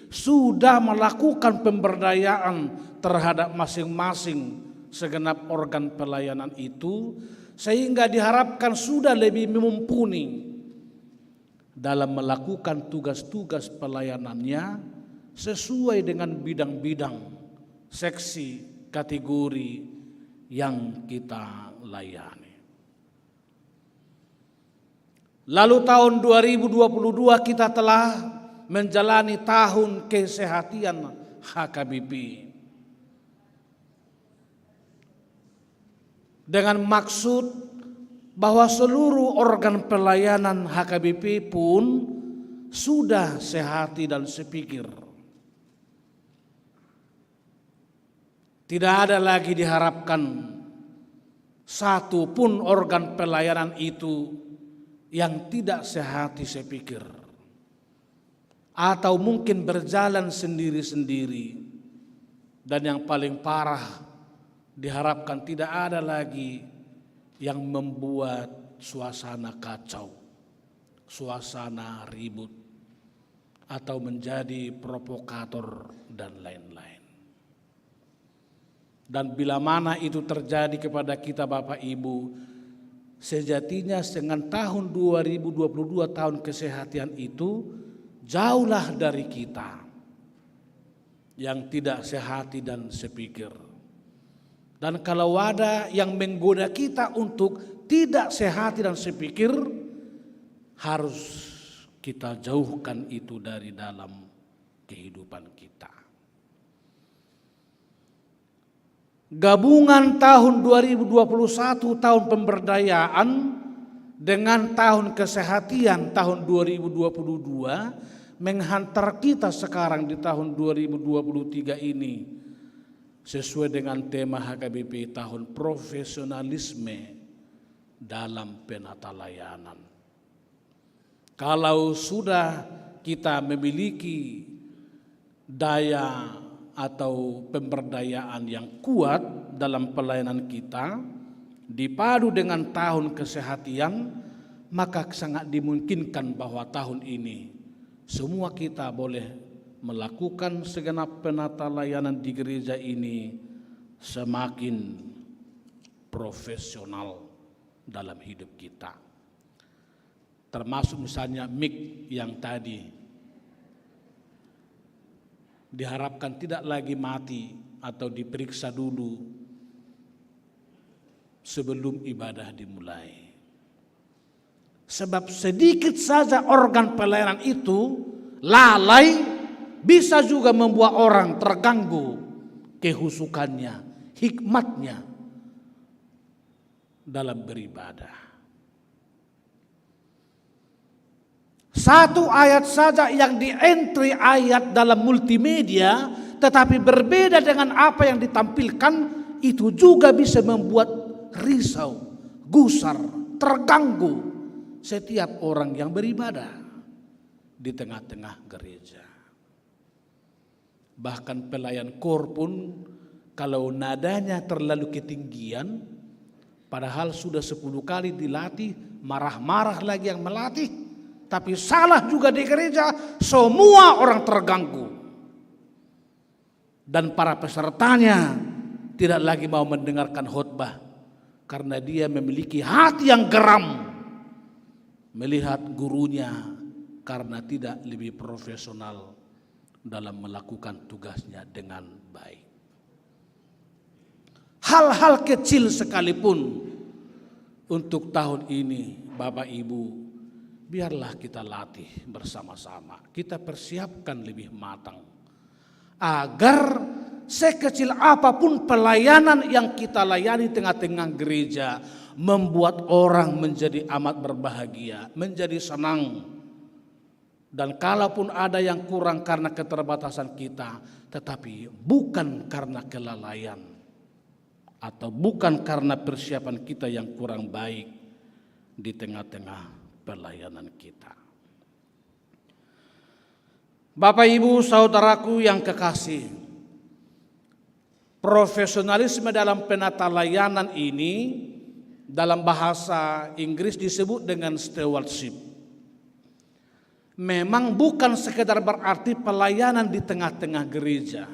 sudah melakukan pemberdayaan terhadap masing-masing segenap organ pelayanan itu, sehingga diharapkan sudah lebih mumpuni dalam melakukan tugas-tugas pelayanannya sesuai dengan bidang-bidang, seksi, kategori yang kita layani. Lalu tahun dua ribu dua puluh dua kita telah menjalani tahun kesehatan H K B P. Dengan maksud bahwa seluruh organ pelayanan H K B P pun sudah sehati dan sepikir. Tidak ada lagi diharapkan satu pun organ pelayanan itu yang tidak sehati sepikir, atau mungkin berjalan sendiri-sendiri. Dan yang paling parah, diharapkan tidak ada lagi yang membuat suasana kacau, suasana ribut, atau menjadi provokator, dan lain-lain. Dan bila mana itu terjadi kepada kita, Bapak Ibu, sejatinya dengan tahun dua ribu dua puluh dua, tahun kesehatan itu, jauhlah dari kita yang tidak sehati dan sepikir. Dan kalau ada yang menggoda kita untuk tidak sehati dan sepikir, harus kita jauhkan itu dari dalam kehidupan kita. Gabungan tahun dua ribu dua puluh satu, tahun pemberdayaan, dengan tahun kesehatan, tahun dua ribu dua puluh dua, menghantar kita sekarang di tahun dua ribu dua puluh tiga ini sesuai dengan tema H K B P, tahun profesionalisme dalam penatalayanan. Kalau sudah kita memiliki daya atau pemberdayaan yang kuat dalam pelayanan kita, dipadu dengan tahun kesehatan, maka sangat dimungkinkan bahwa tahun ini semua kita boleh melakukan segenap penatalayanan di gereja ini semakin profesional dalam hidup kita. Termasuk misalnya mic yang tadi diharapkan tidak lagi mati atau diperiksa dulu sebelum ibadah dimulai. Sebab sedikit saja organ pelayanan itu lalai, bisa juga membuat orang terganggu kehusukannya, hikmatnya dalam beribadah. Satu ayat saja yang di-entry ayat dalam multimedia, tetapi berbeda dengan apa yang ditampilkan, itu juga bisa membuat risau, gusar, terganggu setiap orang yang beribadah di tengah-tengah gereja. Bahkan pelayan koor pun, kalau nadanya terlalu ketinggian, padahal sudah sepuluh kali dilatih, marah-marah lagi yang melatih, tapi salah juga di gereja, semua orang terganggu. Dan para pesertanya tidak lagi mau mendengarkan khotbah, karena dia memiliki hati yang geram melihat gurunya karena tidak lebih profesional dalam melakukan tugasnya dengan baik. Hal-hal kecil sekalipun untuk tahun ini, Bapak Ibu, biarlah kita latih bersama-sama, kita persiapkan lebih matang, agar sekecil apapun pelayanan yang kita layani tengah-tengah gereja, membuat orang menjadi amat berbahagia, menjadi senang. Dan kalaupun ada yang kurang karena keterbatasan kita, tetapi bukan karena kelalaian atau bukan karena persiapan kita yang kurang baik di tengah-tengah pelayanan kita. Bapak, Ibu, saudaraku yang kekasih, Profesionalisme dalam penatalayanan ini dalam bahasa Inggris disebut dengan stewardship. Memang bukan sekedar berarti pelayanan di tengah-tengah gereja,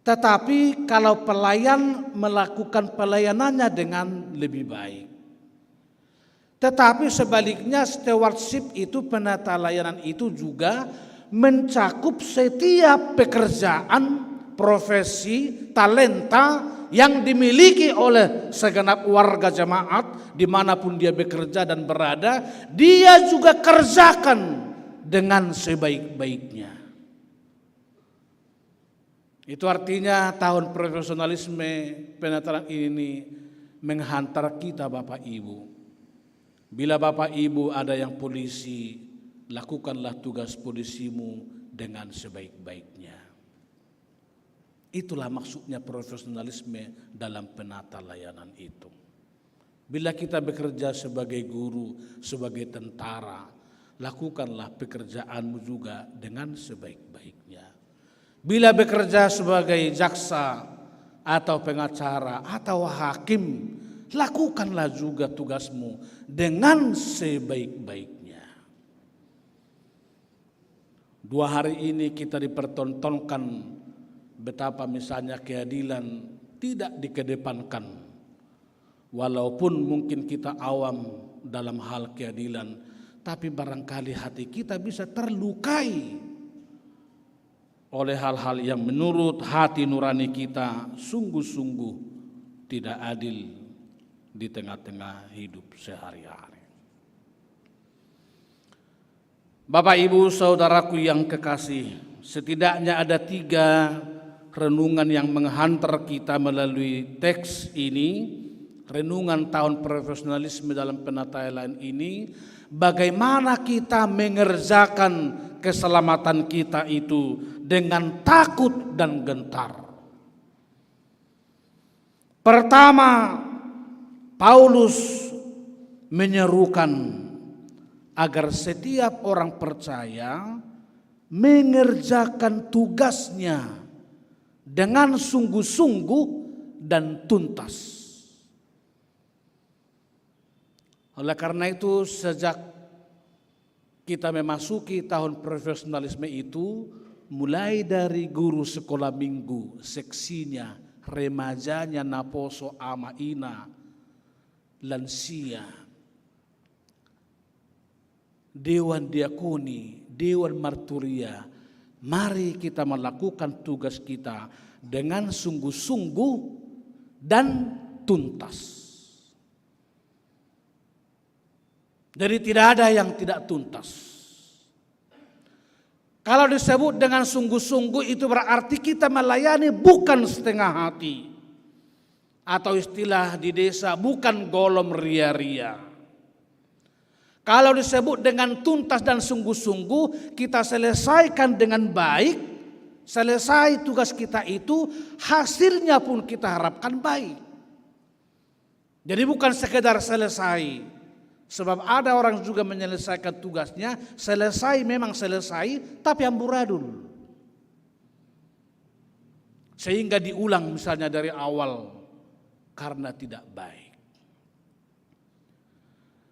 tetapi kalau pelayan melakukan pelayanannya dengan lebih baik. Tetapi sebaliknya, stewardship itu, penatalayanan itu juga mencakup setiap pekerjaan, profesi, talenta yang dimiliki oleh segenap warga jemaat, dimanapun dia bekerja dan berada, dia juga kerjakan dengan sebaik-baiknya. Itu artinya tahun profesionalisme penatalayanan ini menghantar kita, Bapak Ibu. Bila Bapak Ibu ada yang polisi, lakukanlah tugas polisimu dengan sebaik-baiknya. Itulah maksudnya profesionalisme dalam penatalayanan itu. Bila kita bekerja sebagai guru, sebagai tentara, lakukanlah pekerjaanmu juga dengan sebaik-baiknya. Bila bekerja sebagai jaksa atau pengacara atau hakim, lakukanlah juga tugasmu dengan sebaik-baiknya. Dua hari ini kita dipertontonkan betapa misalnya keadilan tidak dikedepankan. Walaupun mungkin kita awam dalam hal keadilan, tapi barangkali hati kita bisa terlukai oleh hal-hal yang menurut hati nurani kita sungguh-sungguh tidak adil di tengah-tengah hidup sehari-hari. Bapak, Ibu, saudaraku yang kekasih, setidaknya ada tiga renungan yang menghantar kita melalui teks ini, renungan tahun profesionalisme dalam penatalayanan ini, bagaimana kita mengerjakan keselamatan kita itu dengan takut dan gentar. Pertama, Paulus menyerukan agar setiap orang percaya mengerjakan tugasnya dengan sungguh-sungguh dan tuntas. Oleh karena itu, sejak kita memasuki tahun profesionalisme itu, mulai dari guru sekolah minggu, seksinya, remajanya, naposo, ama ina, lansia, dewan diakoni, dewan marturia, mari kita melakukan tugas kita dengan sungguh-sungguh dan tuntas. Jadi, tidak ada yang tidak tuntas. Kalau disebut dengan sungguh-sungguh, itu berarti kita melayani bukan setengah hati. Atau istilah di desa, bukan golom ria-ria. Kalau disebut dengan tuntas dan sungguh-sungguh, kita selesaikan dengan baik, selesai tugas kita itu, hasilnya pun kita harapkan baik. Jadi, bukan sekedar selesai. Sebab ada orang juga menyelesaikan tugasnya, selesai, memang selesai, tapi amburadul. Sehingga diulang misalnya dari awal karena tidak baik.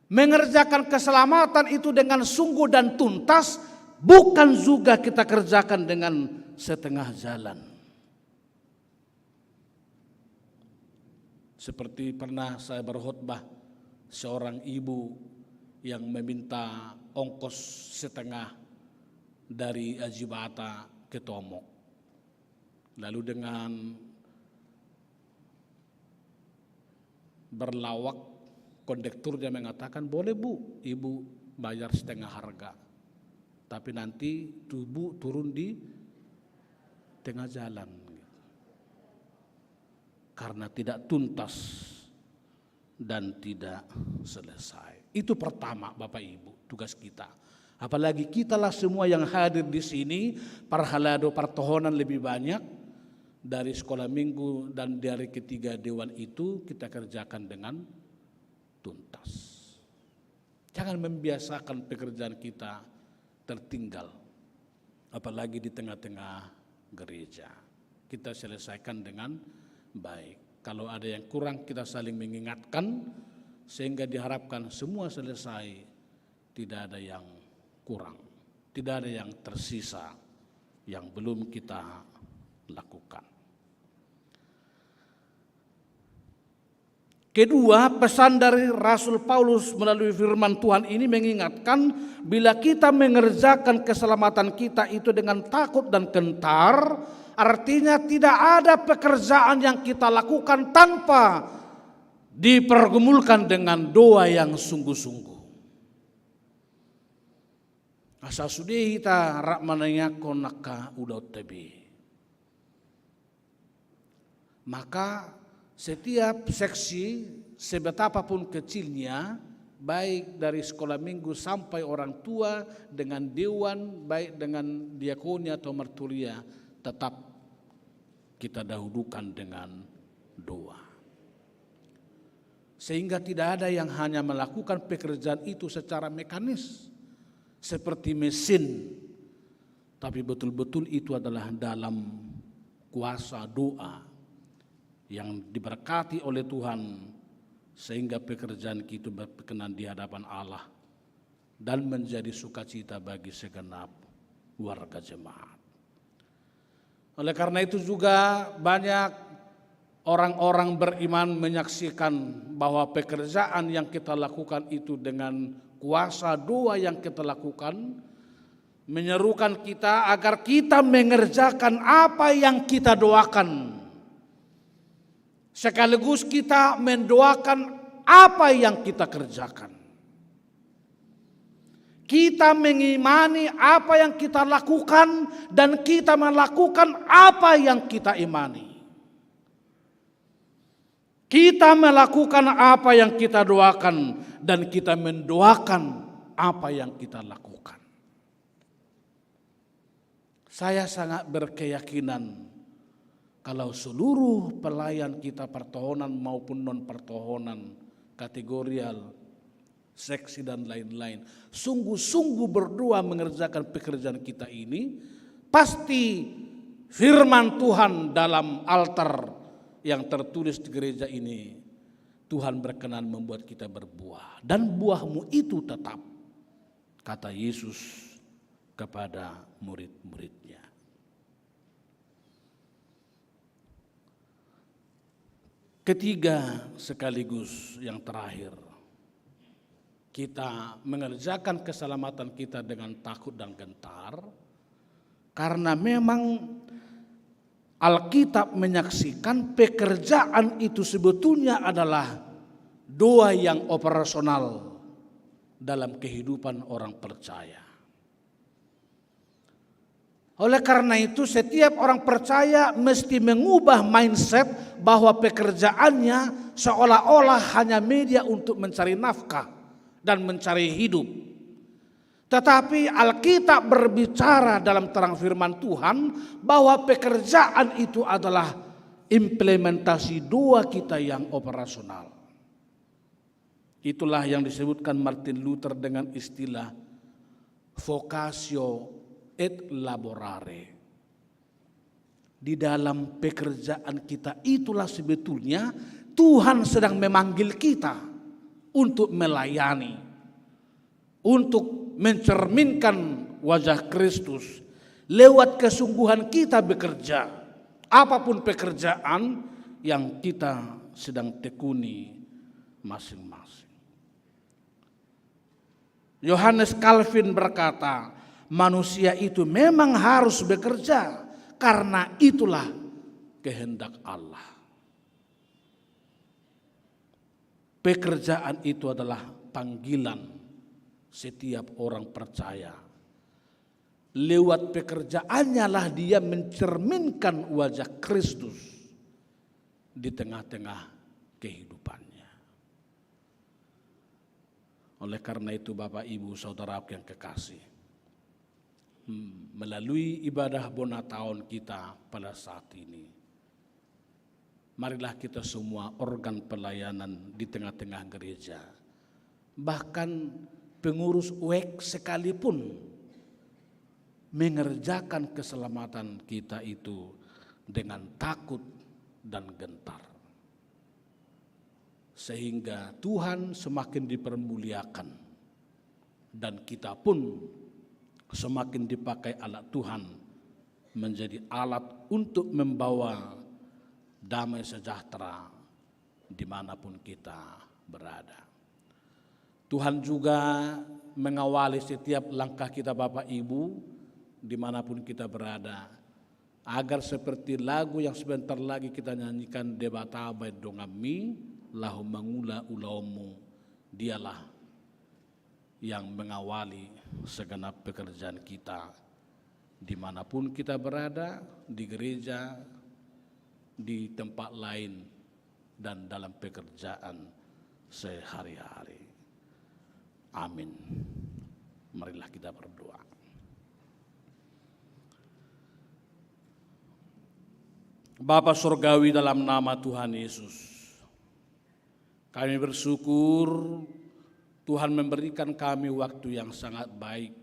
Mengerjakan keselamatan itu dengan sungguh dan tuntas bukan juga kita kerjakan dengan setengah jalan. Seperti pernah saya berkhotbah, seorang ibu yang meminta ongkos setengah dari Ajibata ke Tomok. Lalu dengan berlawak, kondekturnya mengatakan, "Boleh, Bu, Ibu bayar setengah harga. Tapi nanti tu-, Bu turun di tengah jalan." Karena tidak tuntas dan tidak selesai. Itu pertama, Bapak Ibu, tugas kita. Apalagi kitalah semua yang hadir di sini, parhalado partohonan lebih banyak, dari sekolah minggu dan di hari ketiga dewan itu kita kerjakan dengan tuntas. Jangan membiasakan pekerjaan kita tertinggal, apalagi di tengah-tengah gereja. kita selesaikan dengan baik. Kalau ada yang kurang, kita saling mengingatkan, sehingga diharapkan semua selesai, tidak ada yang kurang, tidak ada yang tersisa yang belum kita lakukan. Kedua, pesan dari Rasul Paulus melalui firman Tuhan ini mengingatkan, bila kita mengerjakan keselamatan kita itu dengan takut dan gentar, artinya tidak ada pekerjaan yang kita lakukan tanpa dipergumulkan dengan doa yang sungguh-sungguh. Asa sude hita rap manangiangkon angka ulaonta be. Maka setiap seksi, sebetapapun kecilnya, baik dari sekolah minggu sampai orang tua, dengan dewan, baik dengan diakoni atau marturia, tetap kita dahulukan dengan doa. Sehingga tidak ada yang hanya melakukan pekerjaan itu secara mekanis, seperti mesin, tapi betul-betul itu adalah dalam kuasa doa yang diberkati oleh Tuhan, sehingga pekerjaan kita berkenan di hadapan Allah dan menjadi sukacita bagi segenap warga jemaat. Oleh karena itu juga banyak orang-orang beriman menyaksikan bahwa pekerjaan yang kita lakukan itu dengan kuasa doa yang kita lakukan, menyerukan kita agar kita mengerjakan apa yang kita doakan. Sekaligus kita mendoakan apa yang kita kerjakan. Kita mengimani apa yang kita lakukan dan kita melakukan apa yang kita imani. Kita melakukan apa yang kita doakan dan kita mendoakan apa yang kita lakukan. Saya sangat berkeyakinan kalau seluruh pelayan kita pertohonan maupun non pertohonan, kategorial, seksi dan lain-lain, sungguh-sungguh berdoa mengerjakan pekerjaan kita ini, pasti firman Tuhan dalam altar yang tertulis di gereja ini, Tuhan berkenan membuat kita berbuah. Dan buahmu itu tetap, kata Yesus kepada murid-muridnya. Ketiga, sekaligus yang terakhir, kita mengerjakan keselamatan kita dengan takut dan gentar, karena memang Alkitab menyaksikan pekerjaan itu sebetulnya adalah doa yang operasional dalam kehidupan orang percaya. Oleh karena itu, setiap orang percaya mesti mengubah mindset bahwa pekerjaannya seolah-olah hanya media untuk mencari nafkah dan mencari hidup. Tetapi Alkitab berbicara dalam terang firman Tuhan bahwa pekerjaan itu adalah implementasi doa kita yang operasional. Itulah yang disebutkan Martin Luther dengan istilah vocatio et laborare. Di dalam pekerjaan kita itulah sebetulnya Tuhan sedang memanggil kita untuk melayani, untuk mencerminkan wajah Kristus lewat kesungguhan kita bekerja, apapun pekerjaan yang kita sedang tekuni masing-masing. Johannes Calvin berkata, manusia itu memang harus bekerja karena itulah kehendak Allah. Pekerjaan itu adalah panggilan setiap orang percaya. Lewat pekerjaannya lah dia mencerminkan wajah Kristus di tengah-tengah kehidupannya. Oleh karena itu, Bapak, Ibu, Saudaraku yang kekasih, hmm, melalui ibadah bona taon kita pada saat ini, marilah kita semua organ pelayanan di tengah-tengah gereja, bahkan pengurus wek sekalipun, mengerjakan keselamatan kita itu dengan takut dan gentar. Sehingga Tuhan semakin dipermuliakan, dan kita pun semakin dipakai alat Tuhan menjadi alat untuk membawa damai sejahtera dimanapun kita berada. Tuhan juga mengawali setiap langkah kita, Bapak Ibu, dimanapun kita berada, agar seperti lagu yang sebentar lagi kita nyanyikan, Debata bahen donganmi laho mangula ulaonmu, Dialah yang mengawali segenap pekerjaan kita, dimanapun kita berada, di gereja, di tempat lain, dan dalam pekerjaan sehari-hari. Amin. Marilah kita berdoa. Bapa Sorgawi, dalam nama Tuhan Yesus, kami bersyukur Tuhan memberikan kami waktu yang sangat baik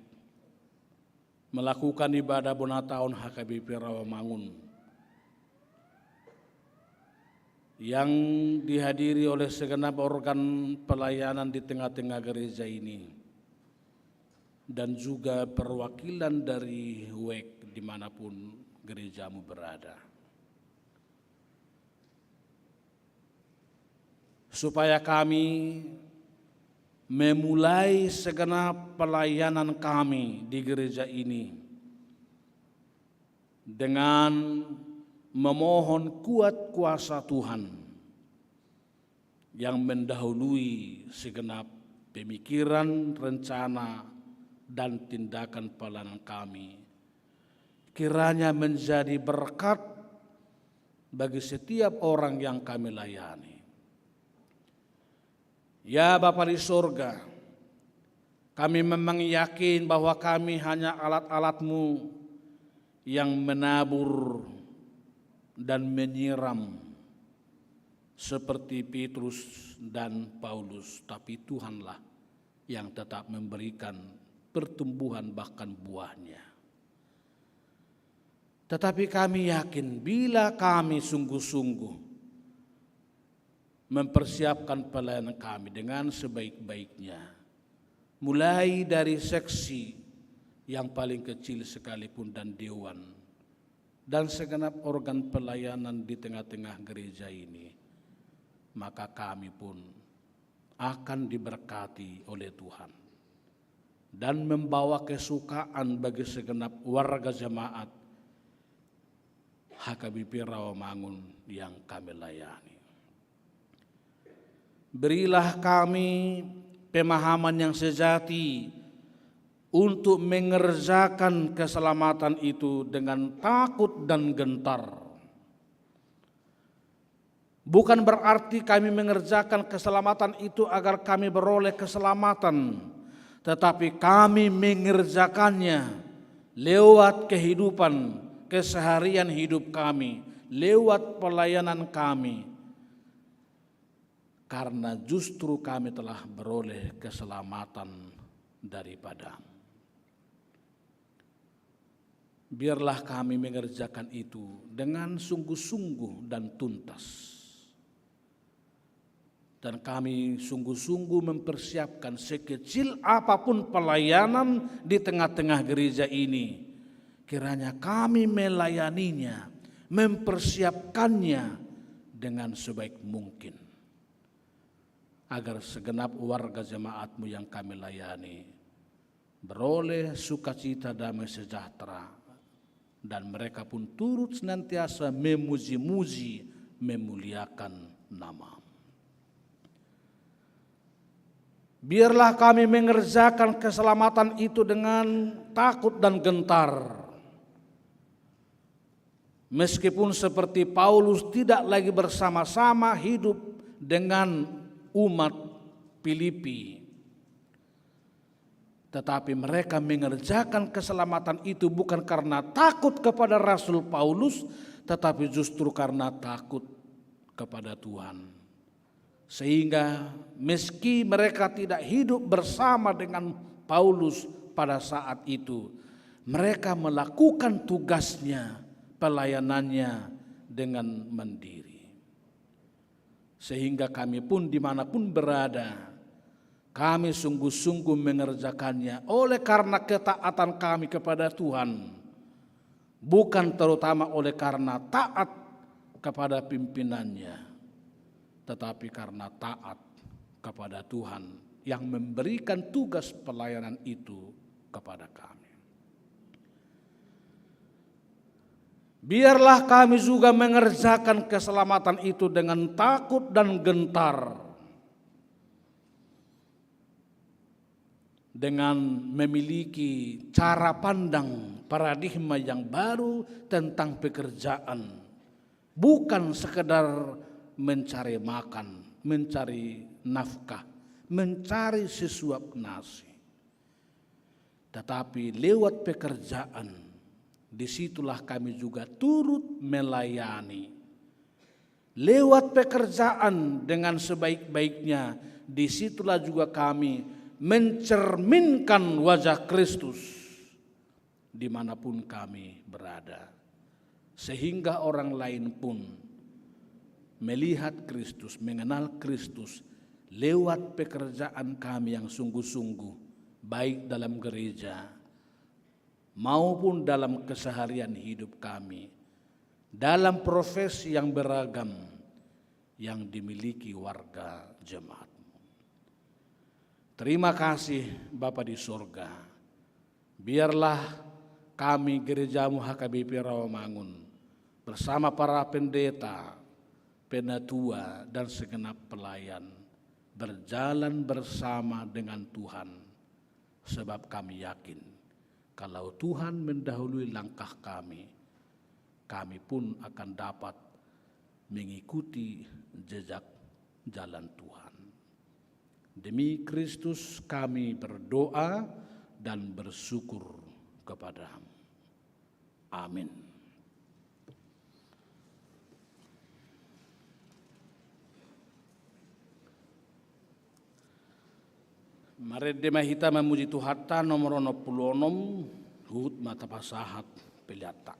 melakukan ibadah bona taon H K B P Rawamangun yang dihadiri oleh segenap organ pelayanan di tengah-tengah gereja ini, dan juga perwakilan dari W E K dimanapun gerejamu berada. Supaya kami memulai segenap pelayanan kami di gereja ini dengan memohon kuat kuasa Tuhan yang mendahului segenap pemikiran, rencana, dan tindakan pelayanan kami. Kiranya menjadi berkat bagi setiap orang yang kami layani. Ya Bapa di sorga, kami memang yakin bahwa kami hanya alat-alat-Mu yang menabur dan menyiram seperti Petrus dan Paulus, tapi Tuhanlah yang tetap memberikan pertumbuhan bahkan buahnya. Tetapi kami yakin bila kami sungguh-sungguh mempersiapkan pelayanan kami dengan sebaik-baiknya, mulai dari seksi yang paling kecil sekalipun dan dewan, dan segenap organ pelayanan di tengah-tengah gereja ini, maka kami pun akan diberkati oleh Tuhan dan membawa kesukaan bagi segenap warga jemaat H K B P Rawamangun yang kami layani. Berilah kami pemahaman yang sejati untuk mengerjakan keselamatan itu dengan takut dan gentar. Bukan berarti kami mengerjakan keselamatan itu agar kami beroleh keselamatan, tetapi kami mengerjakannya lewat kehidupan, keseharian hidup kami, lewat pelayanan kami, karena justru kami telah beroleh keselamatan daripada-Mu. Biarlah kami mengerjakan itu dengan sungguh-sungguh dan tuntas. Dan kami sungguh-sungguh mempersiapkan sekecil apapun pelayanan di tengah-tengah gereja ini. Kiranya kami melayaninya, mempersiapkannya dengan sebaik mungkin. Agar segenap warga jemaat-Mu yang kami layani beroleh sukacita, damai sejahtera, dan mereka pun turut senantiasa memuji-muji, memuliakan nama-Mu. Biarlah kami mengerjakan keselamatan itu dengan takut dan gentar. Meskipun seperti Paulus tidak lagi bersama-sama hidup dengan umat Filipi, tetapi mereka mengerjakan keselamatan itu bukan karena takut kepada Rasul Paulus, tetapi justru karena takut kepada Tuhan. Sehingga meski mereka tidak hidup bersama dengan Paulus pada saat itu, mereka melakukan tugasnya, pelayanannya, dengan mandiri. Sehingga kami pun dimanapun berada, kami sungguh-sungguh mengerjakannya oleh karena ketaatan kami kepada Tuhan, bukan terutama oleh karena taat kepada pimpinannya, tetapi karena taat kepada Tuhan yang memberikan tugas pelayanan itu kepada kami. Biarlah kami juga mengerjakan keselamatan itu dengan takut dan gentar, dengan memiliki cara pandang paradigma yang baru tentang pekerjaan, bukan sekedar mencari makan, mencari nafkah, mencari sesuap nasi. Tetapi lewat pekerjaan, disitulah kami juga turut melayani. Lewat pekerjaan dengan sebaik-baiknya, disitulah juga kami mencerminkan wajah Kristus dimanapun kami berada. Sehingga orang lain pun melihat Kristus, mengenal Kristus lewat pekerjaan kami yang sungguh-sungguh, baik dalam gereja maupun dalam keseharian hidup kami, dalam profesi yang beragam yang dimiliki warga jemaat-Mu. Terima kasih, Bapa di sorga. Biarlah kami, gereja-Mu H K B P Rawamangun, bersama para pendeta, penatua, dan segenap pelayan, berjalan bersama dengan Tuhan, sebab kami yakin, kalau Tuhan mendahului langkah kami, kami pun akan dapat mengikuti jejak jalan Tuhan. Demi Kristus kami berdoa dan bersyukur kepada-Mu. Amin. Marende ma hita mamuji Tuhanta, nomor onom pulu onom, huhut ma tapasahat peleanta.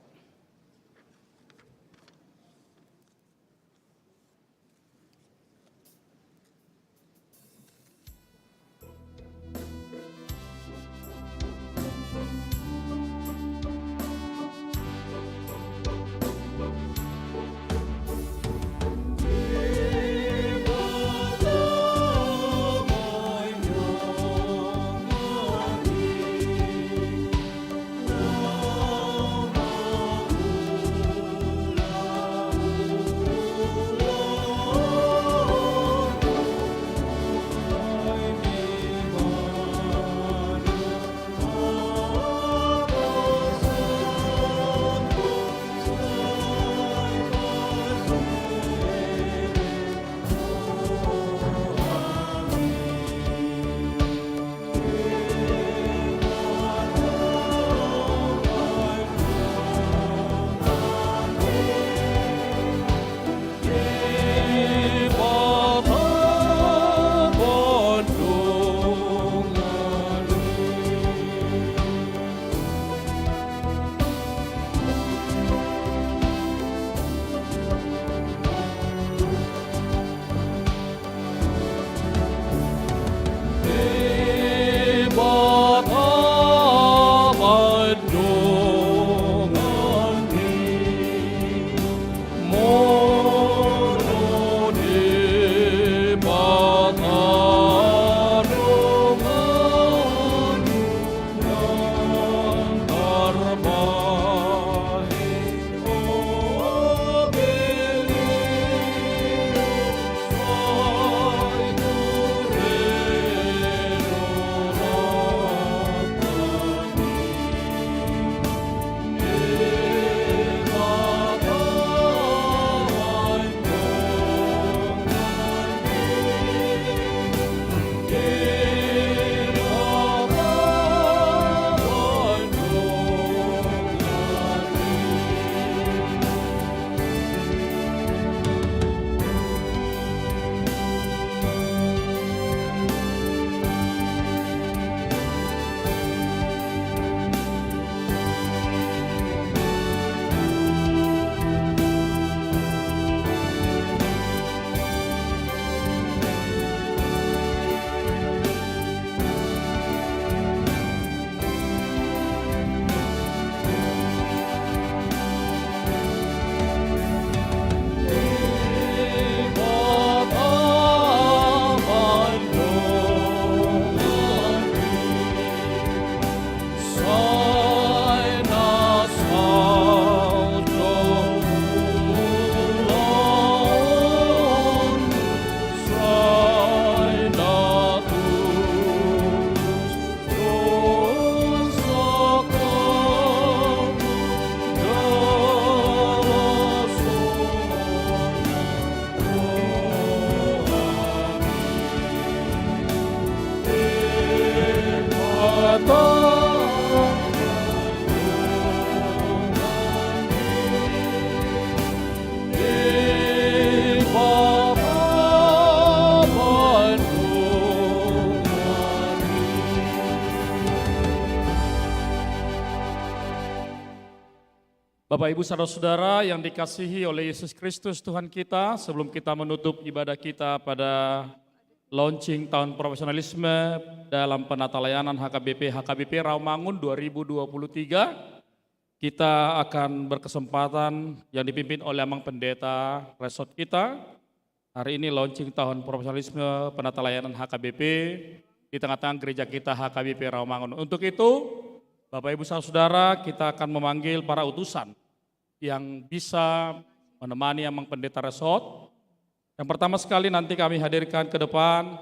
Bapak, Ibu, saudara-saudara yang dikasihi oleh Yesus Kristus Tuhan kita, sebelum kita menutup ibadah kita pada launching tahun profesionalisme dalam penatalayanan H K B P, H K B P Rawamangun dua ribu dua puluh tiga, kita akan berkesempatan yang dipimpin oleh Amang Pendeta Resort kita, hari ini launching tahun profesionalisme penatalayanan H K B P di tengah-tengah gereja kita, H K B P Rawamangun. Untuk itu, Bapak, Ibu, saudara-saudara, kita akan memanggil para utusan yang bisa menemani Amang Pendeta Resort. Yang pertama sekali nanti kami hadirkan ke depan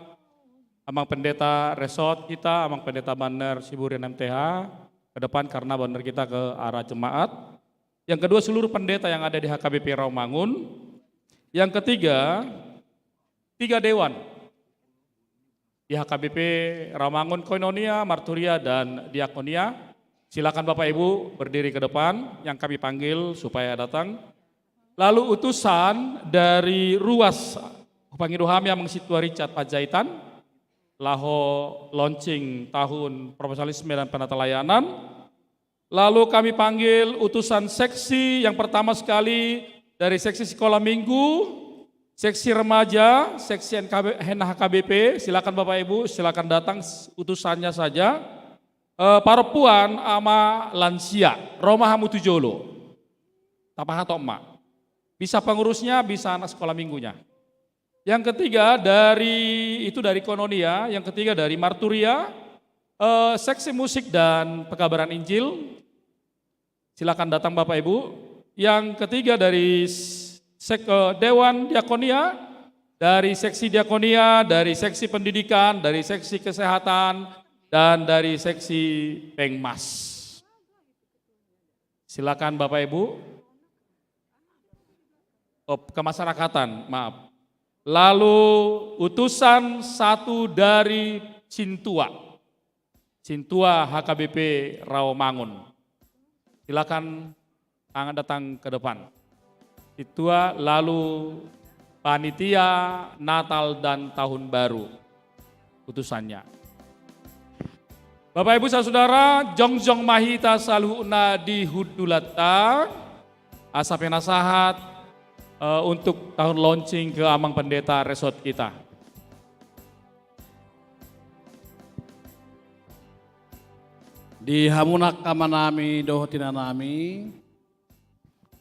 Amang Pendeta Resort kita, Amang Pendeta Banner Siburian M T H, ke depan karena banner kita ke arah jemaat. Yang kedua, seluruh pendeta yang ada di H K B P Rawamangun. Yang ketiga, tiga dewan di H K B P Rawamangun, koinonia, marturia, dan diakonia. Silakan Bapak Ibu berdiri ke depan yang kami panggil supaya datang. Lalu utusan dari Ruas, hupangido hami Amang Sintua Richard Panjaitan, laho launching tahun profesionalisme dan penatalayanan. Lalu kami panggil utusan seksi yang pertama sekali dari seksi sekolah minggu, seksi remaja, seksi N K B, N H K B P. Silakan Bapak Ibu, silakan datang s-, utusannya saja. Eh, parompuan ama lansia, ro ma hamu tu jolo. Tapahatop ma. Bisa pengurusnya, bisa anak sekolah minggunya. Yang ketiga dari, itu dari koinonia, yang ketiga dari marturia, eh, seksi musik dan pekabaran Injil. Silakan datang Bapak Ibu. Yang ketiga dari s-, sek-, eh, dewan diakonia, dari seksi diakonia, dari seksi pendidikan, dari seksi kesehatan, dan dari seksi pengmas. Silakan Bapak Ibu. Oh, kemasyarakatan, maaf. Lalu utusan satu dari Sintua. Sintua H K B P Rawamangun. Silakan datang ke depan. Sintua, lalu panitia Natal dan Tahun Baru utusannya. Bapak, Ibu, saudara, jongjong ma hita saluhutna di hundulanta, asa penasahat, eh, untuk tahun launching ke Amang Pendeta Resort kita. Di hamu angka amanami dohot inanami,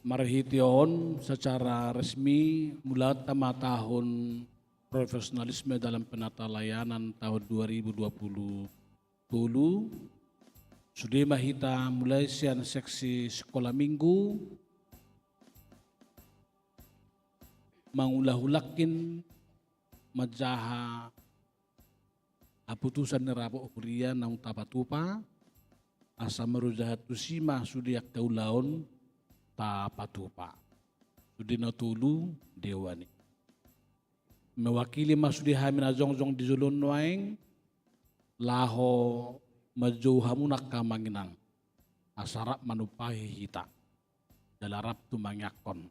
marhite on secara resmi mulanta ma tahun profesionalisme dalam penatalayanan tahun dua ribu dua puluh tolu. Sude ma hita mulai sian seksi sekolah minggu, mangulahulangkin manjaha haputusan ni rapot huria naung tapatupa, asa marujung tusi ma sude angka ulaon tapatupa. Sude na tolu dewan i mewakili ma sude hami na jongjong di jolo on nuaeng, laho manjou hamu angka amang inang, asa rap manumpahi hita jala rap tumangiangkon.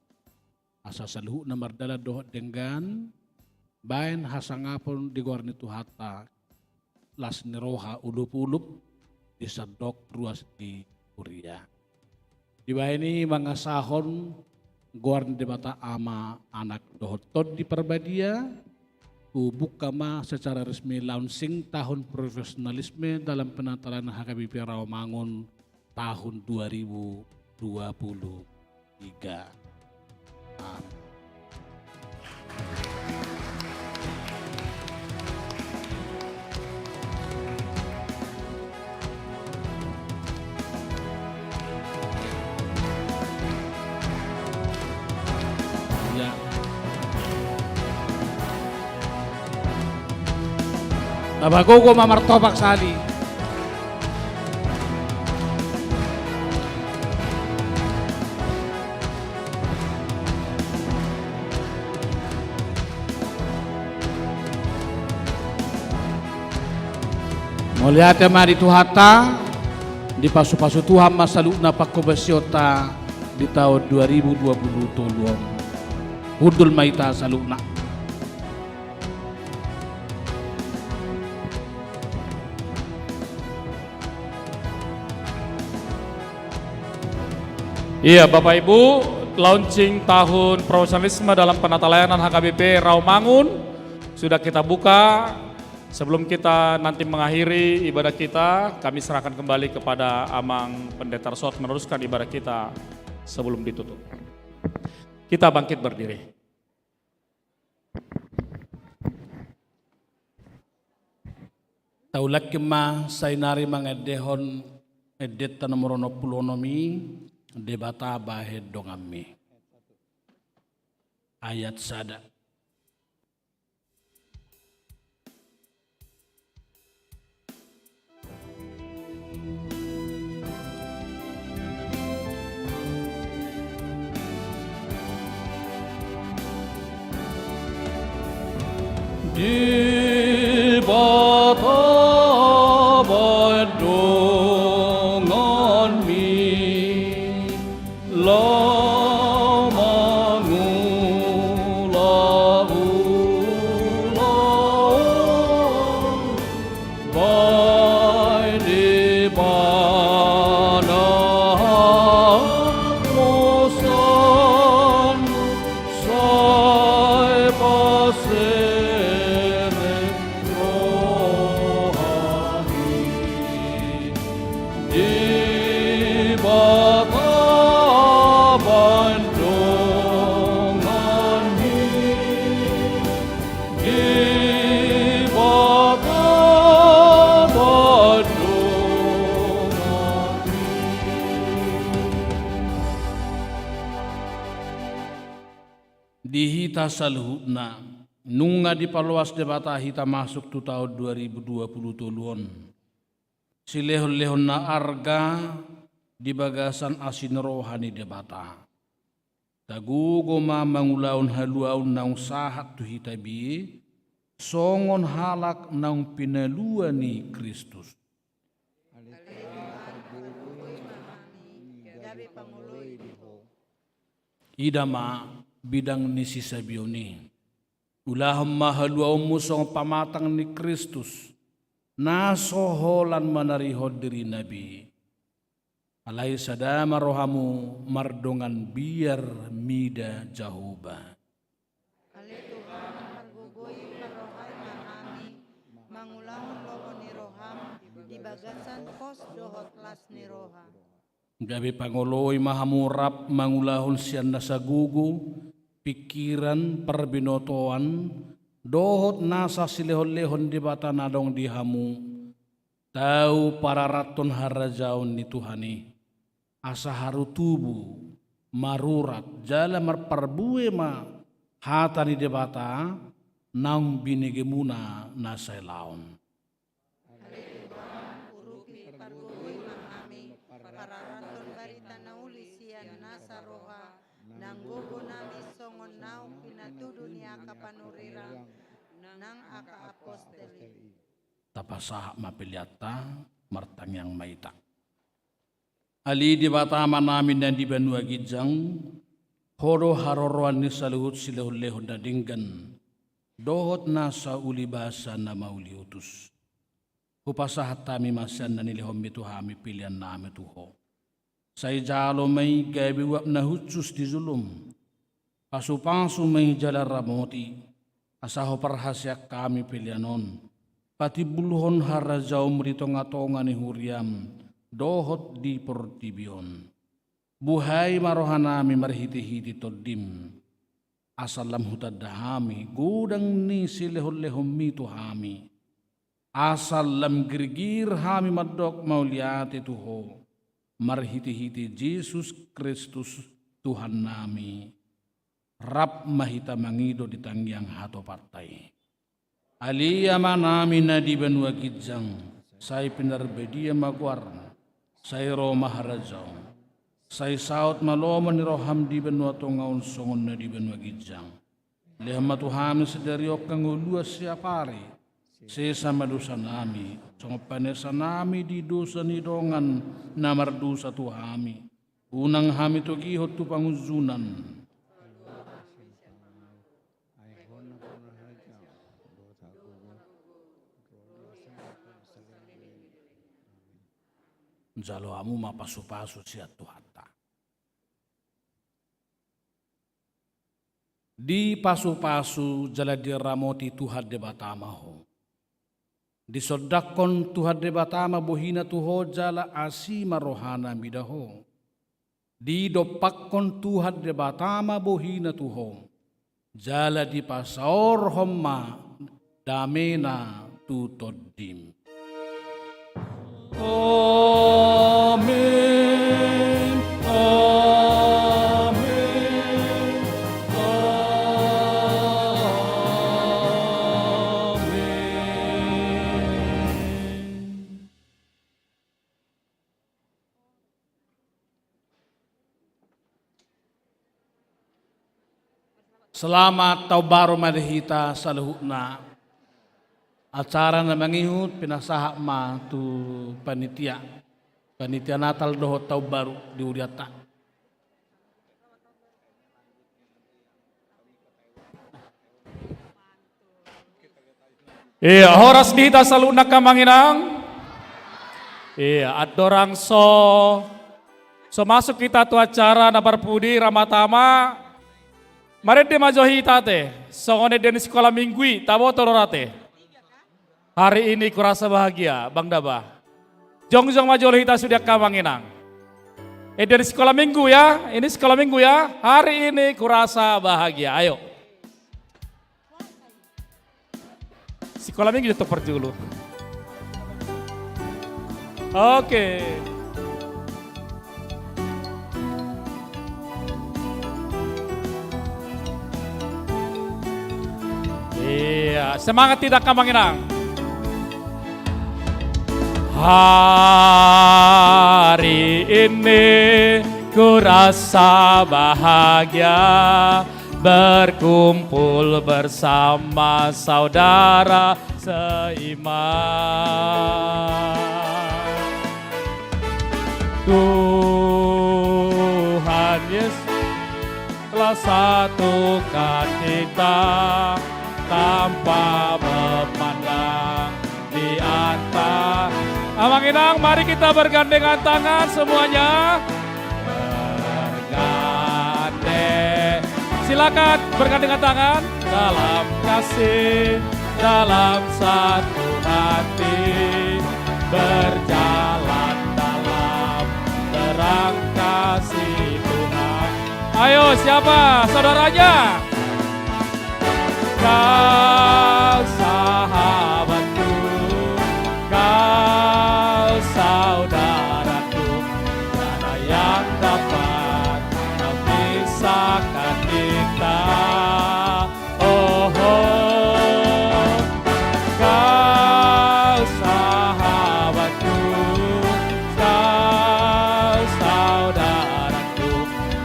Asa saluhutna mardalan dohot denggan, baen hasangapon di goar ni Tuhanta, las ni roha ulupulup di sandok ruas ni huria. Dibaen i mangasahon goar ni Debata Ama, Anak dohot Tondi Parbadia, hubuka ma secara resmi launching tahun profesionalisme dalam penatalayanan H K B P Rawamangun tahun dua ribu dua puluh tiga. Amin. Ya. Tapagogo ma martopak sahali. Mauliate ma di Tuhanta, dipasupasu Tuhan ma saluhutna panghobasionta di taon dua ribu dua puluh tolu on. Hundul ma hita saluhutna. Iya, Bapak Ibu, launching tahun profesionalisme dalam penata layanan H K B P Rawamangun sudah kita buka. Sebelum kita nanti mengakhiri ibadah kita, kami serahkan kembali kepada Amang Pendeta Resort meneruskan ibadah kita sebelum ditutup. Kita bangkit berdiri. Taulak ma sainari mangendehon endenta nomor onom pulu onom i, Debata bahen donganmi. Ayat sada. Debata bahen donganmi. Laho mangula-ula bahen di panahoson, sai pasere rohami. Debata bahen donganmi, Debata bahen donganmi. Di hita saluhutna, nunga dipaloas Debata hita masuk tu taon dua ribu dua puluh tolu on. Silehon-lehon na arga di bagasan asi ni roha ni Debata. Tagogo ma mangulahon haluaon naung sahat tu hita be, songon halak naung pinalua ni Kristus. Ida ma bidang ni sisabion i. Ulahon ma haluaonmu songon pamatang ni Kristus, na so holan manarihon dirina be. Alai sada ma rohamu mardongan biar mida Jahowa. Ale Tuhan, pargogoi, parrohai ma hami, mangulahon lomo ni roham, di bagasan pos dohot las ni roha. Gabe pangoloi ma hamu rap mangulahon sian nasa gogo, pingkiran, parbinotoan, dohot nasa silehon-lehon Debata na adong di hamu, tau pararathon harajaon ni Tuhan i, asa haru tubu, marurat, jala marparbue ma hata ni Debata, naung binegemuna na sai laon. Ale Tuhan, urupi, pargogoi ma hami, pararathon barita na uli sian nasa roha, nang gogonami songon naung pinatudu ni angka panurirang, nang angka apostel i. Tapasahat ma peleanta, martangiang ma hita. Ale Debata Amanami na di banua ginjang, Ho do haroroan ni saluhut silehon-lehon na denggan, dohot nasa uli basa na mauliutus. Hupasahat hami ma sian na nilehonmi tu hami peleannami tu Ho. Sai jalo ma i gabe uap na hushus di jolom. Pasu-pasu ma i jala ramoti, asa Ho parhaseang hami pelean on, patimbulhon harajaonmu di tonga-tonga ni huriam, dohot di portibi on. Buhai ma rohanami marhite-hite Tondim, asa lam hutanda hami godang ni silehon-lehonmi tu hami, asa lam girgir hami mandok mauliate tu Ho, marhite-hite Jesus Kristus Tuhannami. Rap ma hita mangido di tangiang hatopanta i. Ale Amanami na di banua ginjang, sai pinarbadia ma goarmu, sai ro ma harajaonmu, sai saut ma lomo ni roham di banua tonga on songon na di banua ginjang. Lehon ma tu hami sadari on hangoluan siapari, Sesa ma dosanami, songon panesanami di dosa ni dongan na mardosa tu hami. Unang hami togihon tu pangunjunan. Jalo hamu ma pasupasu sian Tuhanta. Dipasupasu jala diramoti Tuhan Debata ma ho. Disondangkon Tuhan Debata ma bohina tu ho jala asi ma rohana mida ho. Didompakkon Tuhan Debata ma bohina tu ho. Jala dipasaorhon ma damena tu tondim. Amen. Amen. Amen. Selamat taon baru ma di hita saluhutna. Acara na mangihut pinasahat ma tu panitia, panitia Natal dohot taon baru di hurianta. Ia, horas di hita saluhutna, angka amang inang. Ia, andorang so, so masuk hita tu acara na parpudi, ra ma tama, marende ma jo hita ate, songon ende ni sikola minggu i, taboto do ra ate. Hari ini kurasa bahagia, Bang Daba. Jongjong ma jolo hita sude, angka amang inang. Ende ni sikola minggu ya, ini sikola minggu ya. Hari ini kurasa bahagia. Ayo. Sikola minggu jotong parjolo. Oke. Ia, semangat hita, angka amang inang. Hari ini ku rasa bahagia, berkumpul bersama saudara seiman. Tuhan Yesus telah satukan kita tanpa memandang di antara. Amang inang, mari kita bergandengan tangan semuanya. Bergandeng. Silakan bergandengan tangan. Dalam kasih, dalam satu hati, berjalan dalam terang kasih Tuhan. Ayo, siapa saudaranya? Kau sahabatku, kau saudaraku, tiada yang dapat memisahkan kita. Oh, oh. Kau sahabatku, kau saudaraku,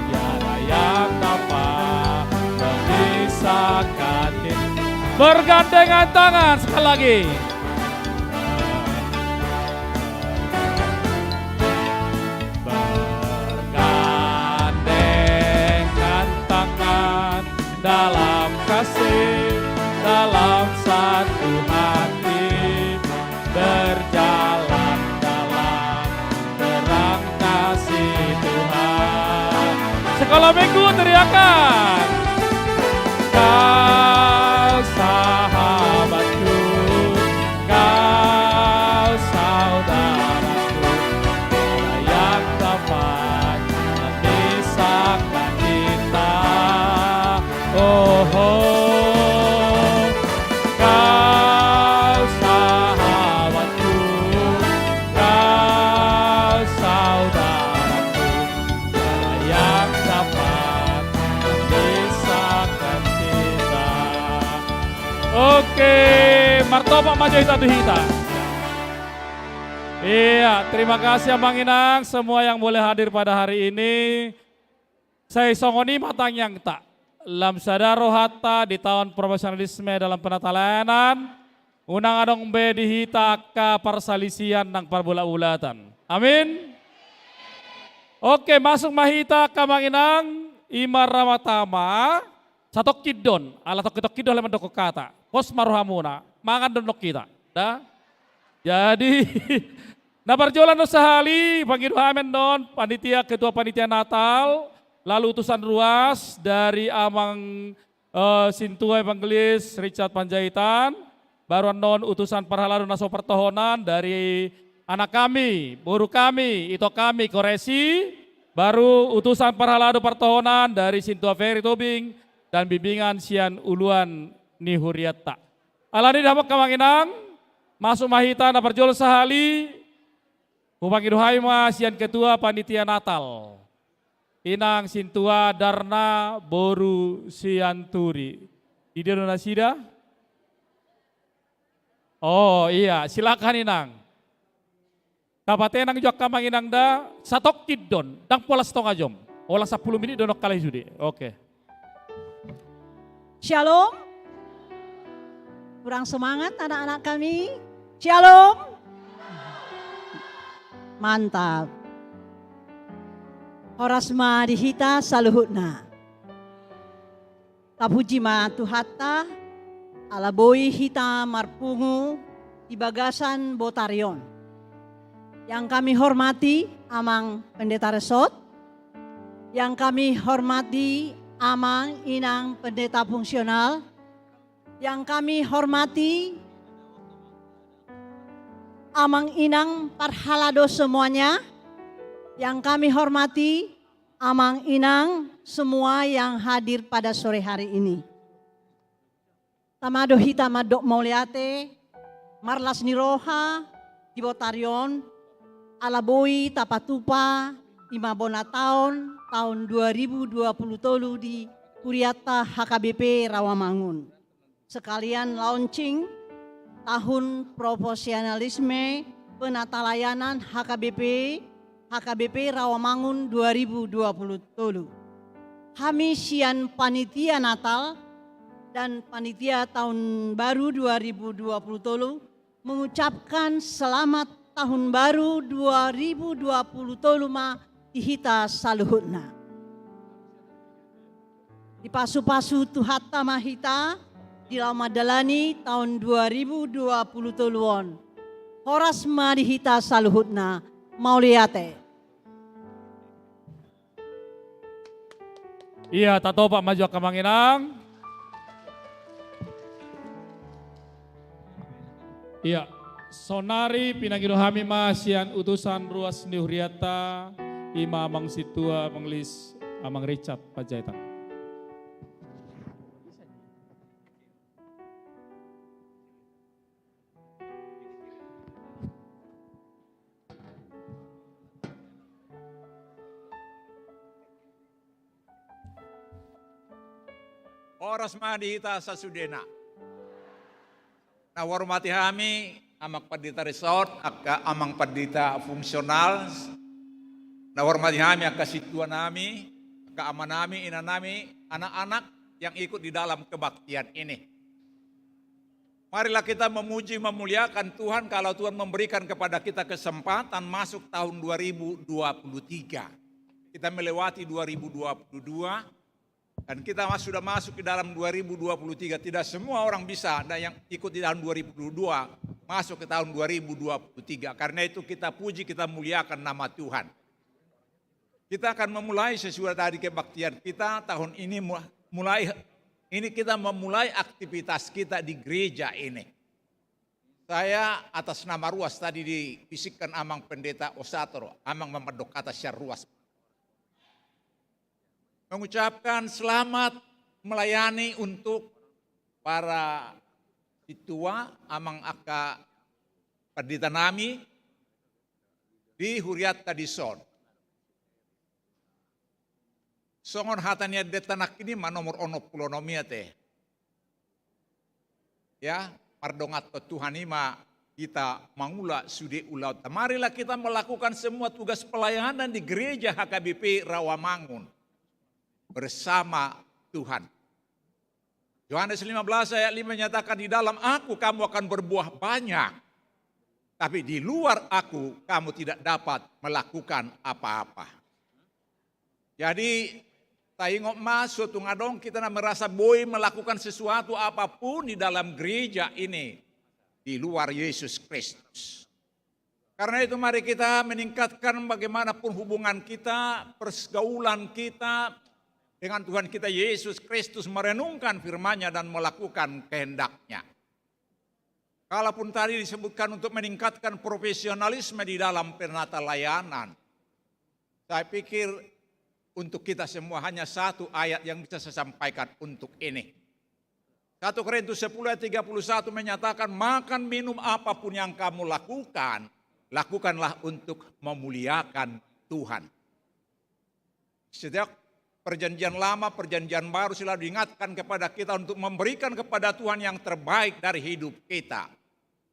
tiada yang dapat memisahkan kita. Bergandengan tangan sekali lagi. Bergandengan tangan dalam kasih, dalam satu hati, berjalan dalam terang kasih Tuhan. Sekolah minggu teriakan. Kau sahabatku, kau saudaraku, tiada yang dapat memisahkan kita. Oh, oh. Kau sahabatku, kau saudaraku, tiada yang dapat memisahkan kita. Oke, martopot ma jo hita tu hita. Iya, terima kasih amang inang semua yang boleh hadir pada hari ini. Sai songon i ma tangiangta. Lam sada rohanta di taon profesionalisme dalam penatalayanan, Unang adong be di hita angka parsalisian nang parbulat-bulatan. Amin. Oke, masuk ma hita angka amang inang, ima ramatama. Satongkin do on, ala tongkin-tongkin do on, lae, mandokkon hata. Pos ma rohamuna, mangan do on hita. Da? Jadi, na parjolo do sahali, pangido hami annon, panitia, ketua panitia Natal, lalu utusan ruas dari amang eh, Sintua Evangelis Richard Panjaitan, baru annon utusan parhalado na so partohonan dari anak kami, boru kami, ito kami, Koresi, baru utusan parhalado partohonan dari Sintua Ferry Tobing dan bimbingan sian uluan ni hurianta. Alani i, damang amang inang, masuk ma hita na parjolo sahali, hupangido hami ma sian ketua panitia Natal. Inang Sintua Darna boru Sianturi. Di dia do nasida? Oh iya, silakan inang. Tapatenang jo angka amang inang da, satongkin do on, ndang pola satonga jom. Holan sampulu minit do on, holan i sude. Oke. Shalom. Kurang semangat anak-anak kami. Shalom. Mantap. Horas ma di hita saluhutna. Tapuji ma Tuhanta, ala boi hita marpungu di bagasan botari on. Yang kami hormati Amang Pendeta Resort, yang kami hormati Amang Inang Pendeta Fungsional, yang kami hormati Amang Inang Parhalado semuanya, yang kami hormati Amang Inang semua yang hadir pada sore hari ini. Tama do hita mandok mauliate, marlas ni roha di botari on, ala boi tapatupa ima bona taon, taon dua ribu dua puluh tolu di hurianta H K B P Rawamangun. Sekalian launching tahun profesionalisme penatalayanan H K B P, H K B P Rawamangun dua ribu dua puluh tolu. Hami sian panitia Natal dan panitia tahun baru dua ribu dua puluh tolu mengucapkan selamat tahun baru dua ribu dua puluh tolu ma di hita saluhutna. Dipasu-pasu Tuhanta ma hita di laho mandalani taon dua ribu dua puluh tolu on. Horas ma di hita saluhutna, mauliate. Iya, tatopak ma jo angka amang inang. Iya, saonari pinangido hami ma sian utusan ruas ni hurianta, ima Amang Sintua Evangelis Amang Richard Panjaitan. Horas ma di hita sasudena. Na huhormati hami Amang Pandita Resort, angka Amang Pandita Fungsional. Na huhormati hami angka sintua nami, angka ama nami, ina nami, anak-anak yang ikut di dalam kebaktian ini. Marilah kita memuji, memuliakan Tuhan kalau Tuhan memberikan kepada kita kesempatan masuk tahun dua ribu dua puluh tiga. Kita melewati dua ribu dua puluh dua, dan kita mas-, sudah masuk di dalam dua ribu dua puluh tiga. Tidak semua orang bisa, ada yang ikut di tahun dua ribu dua puluh dua, masuk ke tahun dua ribu dua puluh tiga. Karena itu kita puji, kita muliakan nama Tuhan. Kita akan memulai sesudah tadi kebaktian kita tahun ini mu-, mulai ini kita memulai aktivitas kita di gereja ini. Saya atas nama ruas tadi dibisikkan Amang Pendeta Osator, Amang mamandok hata sian ruas. Mengucapkan selamat melayani untuk para sintua, amang angka pandita nami, di hurianta dison. Songon hata ni endenta nangkin i ma nomor onom pulu onom i ate. Ya, mardongan tu Tuhan i ma hita mangula sude ulaonta. Marilah kita melakukan semua tugas pelayanan di gereja H K B P Rawamangun bersama Tuhan. Yohanes lima belas ayat lima menyatakan, "Di dalam Aku kamu akan berbuah banyak, tapi di luar Aku kamu tidak dapat melakukan apa-apa." Jadi, taingot ma, so tung adong hita na merasa boi melakukan sesuatu apapun di dalam gereja ini di luar Yesus Kristus. Karena itu, mari kita meningkatkan bagaimanapun hubungan kita, pergaulan kita dengan Tuhan kita Yesus Kristus, merenungkan firman-Nya dan melakukan kehendak-Nya. Kalaupun tadi disebutkan untuk meningkatkan profesionalisme di dalam penata layanan, saya pikir untuk kita semua hanya satu ayat yang bisa saya sampaikan untuk ini. Satu Korintus sepuluh ayat tiga puluh satu menyatakan, "Makan minum apapun yang kamu lakukan, lakukanlah untuk memuliakan Tuhan." Sejak Perjanjian Lama, Perjanjian Baru selalu diingatkan kepada kita untuk memberikan kepada Tuhan yang terbaik dari hidup kita.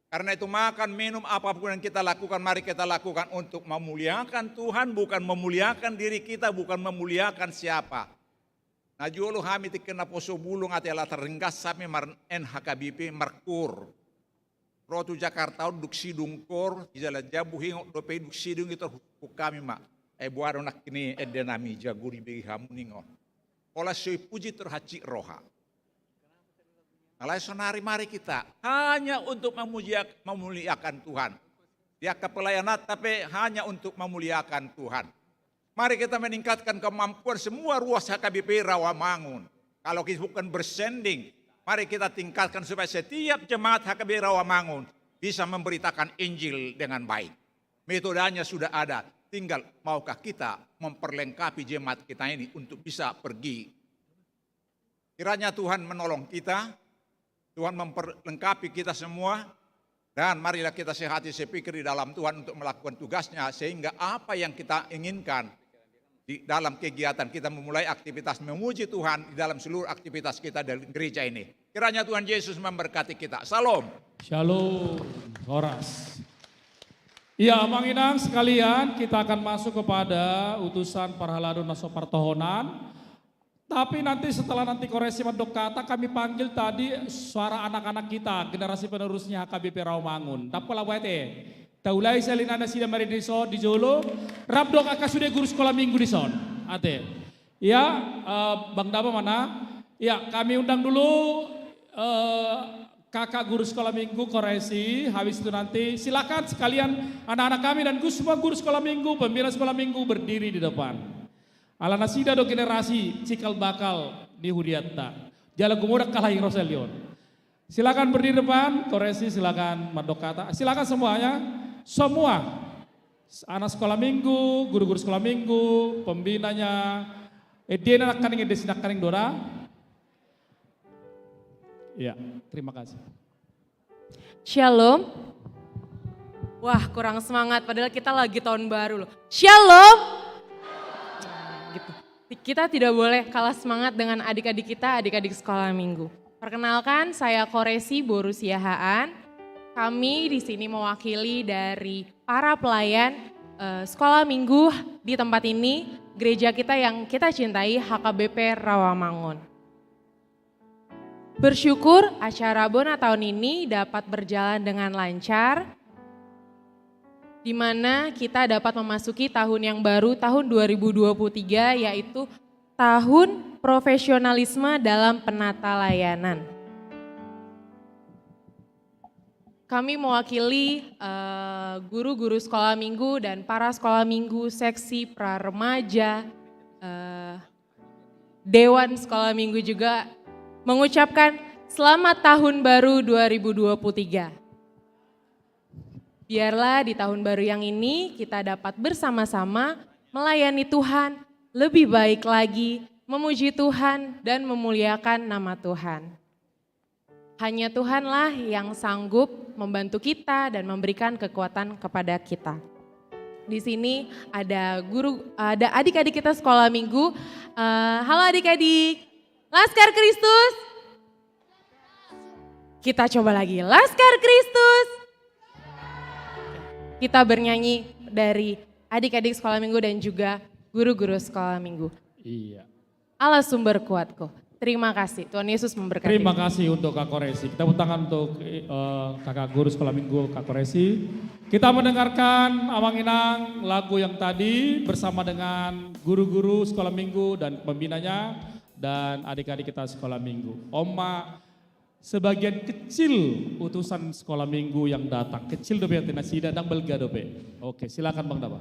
Karena itu, makan, minum, apapun yang kita lakukan, mari kita lakukan untuk memuliakan Tuhan, bukan memuliakan diri kita, bukan memuliakan siapa. Na jolo hami tingki na poso bulung, ate, ala tarringgas hami mar-, N H K B P markur. Ro tu Jakarta on, dung sidung kur, dijalo jabu, huingot dope i dung sidung i, tor huhut hami ma. Ai boha do nangkin i, ende nami, jago dibege hamu ningon. Pola so dipuji tor hansit roha. Alai saonari mari kita hanya untuk memuji-, memuliakan Tuhan. Di angka pelayananta pe hanya untuk memuliakan Tuhan. Mari kita meningkatkan kemampuan semua ruas H K B P Rawamangun. Kalau kita bukan bersanding, mari kita tingkatkan supaya setiap jemaat H K B P Rawamangun bisa memberitakan Injil dengan baik. Metodenya sudah ada, tinggal maukah kita memperlengkapi jemaat kita ini untuk bisa pergi. Kiranya Tuhan menolong kita, Tuhan memperlengkapi kita semua, dan marilah kita sehati sepikir di dalam Tuhan untuk melakukan tugas-Nya, sehingga apa yang kita inginkan di dalam kegiatan kita memulai aktivitas memuji Tuhan di dalam seluruh aktivitas kita dalam gereja ini. Kiranya Tuhan Yesus memberkati kita. Shalom. Shalom. Horas. Ya, Amang Inang sekalian, kita akan masuk kepada utusan parhalado na so partohonan. Tapi nanti, setelah nanti Koresi mandok kata, kami panggil tadi suara anak-anak kita, generasi penerusnya H K B P Rawamangun. Ndang pola boha, ate. Taulai sahali nai nasida marende dison di jolo, rap dohot angka sude guru sekolah minggu dison. Ate. Ya, eh, Bang Daba mana? Ya, kami undang dulu, eh, kakak guru sekolah minggu Koresi, habis itu nanti silakan sekalian anak-anak kami dan gus-, semua guru sekolah minggu, pembina sekolah minggu berdiri di depan. Ala nasida do generasi cikal bakal ni hurianta. Jala gumodang halak i ro sahali on. Silakan berdiri depan, Koresi silakan mandok kata. Silakan semuanya, semua. Anak sekolah minggu, guru-guru sekolah minggu, pembinanya. Ende nangkaning, ende si nangkaning do da. Ya, terima kasih. Shalom. Wah, kurang semangat, padahal kita lagi tahun baru loh. Shalom. Nah, gitu. Kita tidak boleh kalah semangat dengan adik-adik kita, adik-adik sekolah minggu. Perkenalkan, saya Koresi Boru Siahaan. Kami di sini mewakili dari para pelayan, eh, sekolah minggu di tempat ini, gereja kita yang kita cintai, H K B P Rawamangun. Bersyukur acara Bona tahun ini dapat berjalan dengan lancar, di mana kita dapat memasuki tahun yang baru, tahun dua ribu dua puluh tiga, yaitu tahun profesionalisme dalam penata layanan. Kami mewakili, eh, guru-guru sekolah minggu dan para sekolah minggu seksi pra remaja, eh, Dewan Sekolah Minggu juga mengucapkan selamat tahun baru dua ribu dua puluh tiga. Biarlah di tahun baru yang ini kita dapat bersama-sama melayani Tuhan lebih baik lagi, memuji Tuhan, dan memuliakan nama Tuhan. Hanya Tuhanlah yang sanggup membantu kita dan memberikan kekuatan kepada kita. Di sini ada guru, ada adik-adik kita sekolah minggu. Eh, halo adik-adik. Laskar Kristus. Kita coba lagi. Laskar Kristus. Kita bernyanyi dari adik-adik sekolah minggu dan juga guru-guru sekolah minggu. Iya. Allah sumber kuatku. Terima kasih. Tuhan Yesus memberkati. Terima kasih untuk Kak Koresi. Kita tepuk tangan untuk, eh, kakak guru sekolah minggu, Kak Koresi. Kita mendengarkan, Amang Inang, lagu yang tadi bersama dengan guru-guru sekolah minggu dan pembinanya dan adik-adik kita sekolah minggu. On ma sebagian kecil utusan sekolah minggu yang datang. Kecil dope artina nasida, ndang balga dope. Oke, silakan Bang Daba.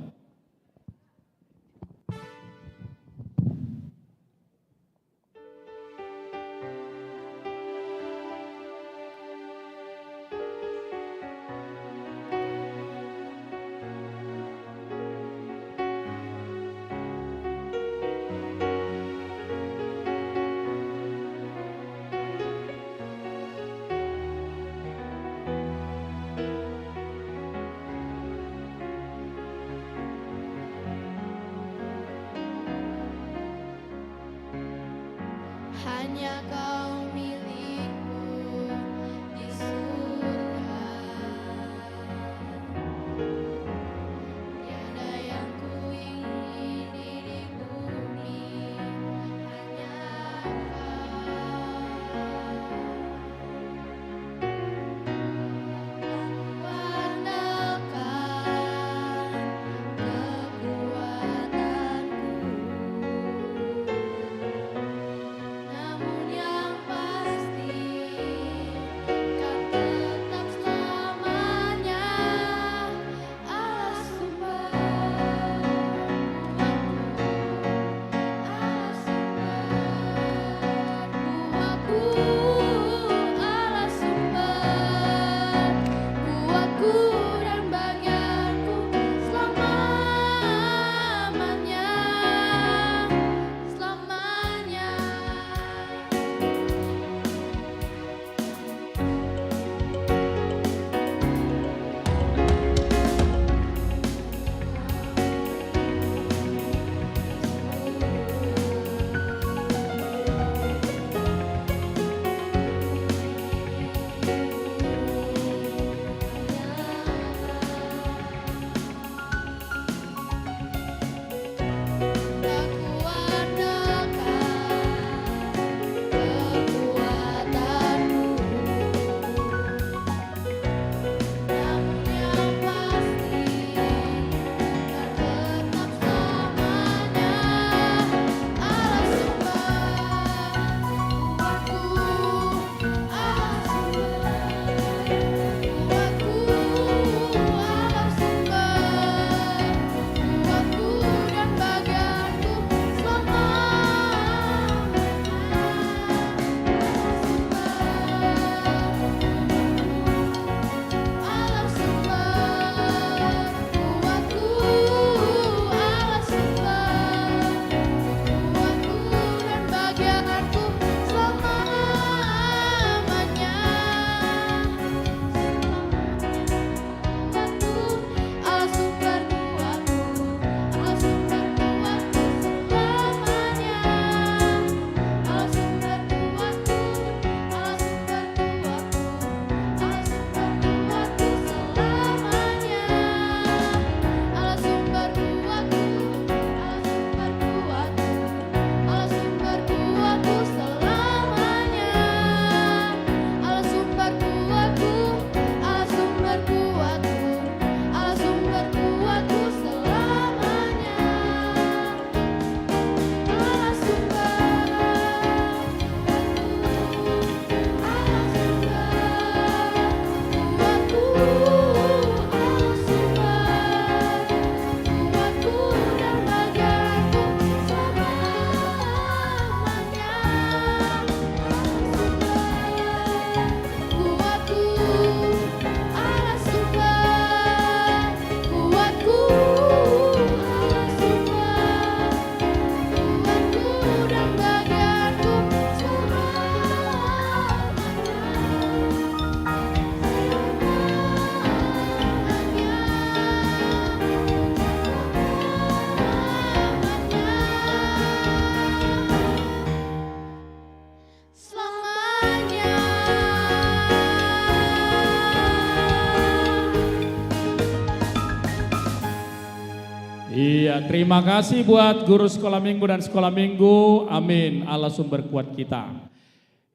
Terima kasih buat guru sekolah minggu dan sekolah minggu. Amin. Allah sumber kuat kita.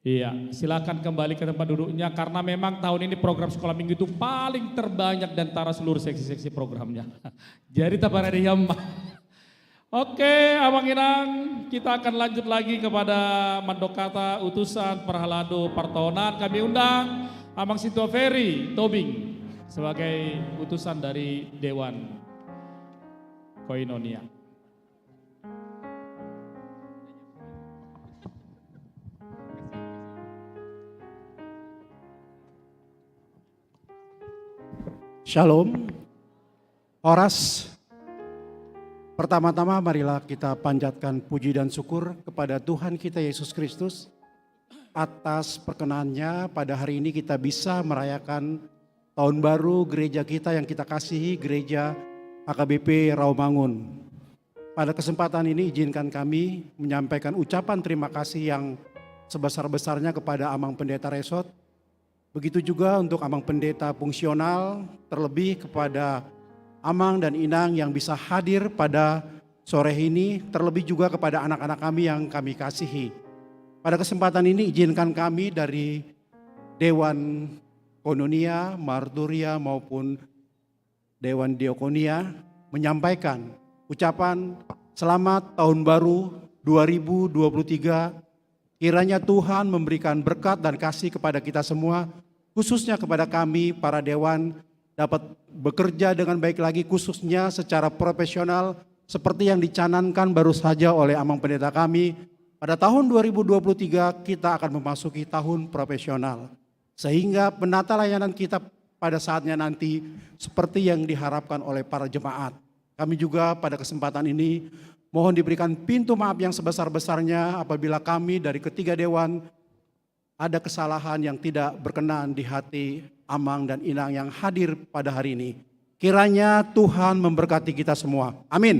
Iya, silakan kembali ke tempat duduknya karena memang tahun ini program sekolah minggu itu paling terbanyak di antara seluruh seksi-seksi programnya. Jadi tabar ari hian ma. Oke, Amang Inang, kita akan lanjut lagi kepada mandok hata utusan parhalado partohonan. Kami undang Amang Sintua Ferry Tobing sebagai utusan dari Dewan Koinonia. Shalom. Horas. Pertama-tama marilah kita panjatkan puji dan syukur kepada Tuhan kita Yesus Kristus atas perkenannya pada hari ini kita bisa merayakan tahun baru gereja kita yang kita kasihi, gereja H K B P Rawamangun. Pada kesempatan ini izinkan kami menyampaikan ucapan terima kasih yang sebesar-besarnya kepada Amang Pendeta Resort, begitu juga untuk Amang Pendeta Fungsional, terlebih kepada Amang dan Inang yang bisa hadir pada sore ini, terlebih juga kepada anak-anak kami yang kami kasihi. Pada kesempatan ini izinkan kami dari Dewan Koinonia, Marturia maupun Dewan Diakonia menyampaikan ucapan selamat tahun baru dua ribu dua puluh tiga. Kiranya Tuhan memberikan berkat dan kasih kepada kita semua, khususnya kepada kami para dewan, dapat bekerja dengan baik lagi, khususnya secara profesional seperti yang dicanangkan baru saja oleh Amang Pendeta kami. Pada tahun dua ribu dua puluh tiga kita akan memasuki tahun profesional. Sehingga penata layanan kita pada saatnya nanti seperti yang diharapkan oleh para jemaat. Kami juga pada kesempatan ini mohon diberikan pintu maaf yang sebesar-besarnya apabila kami dari ketiga dewan ada kesalahan yang tidak berkenan di hati Amang dan Inang yang hadir pada hari ini. Kiranya Tuhan memberkati kita semua. Amin.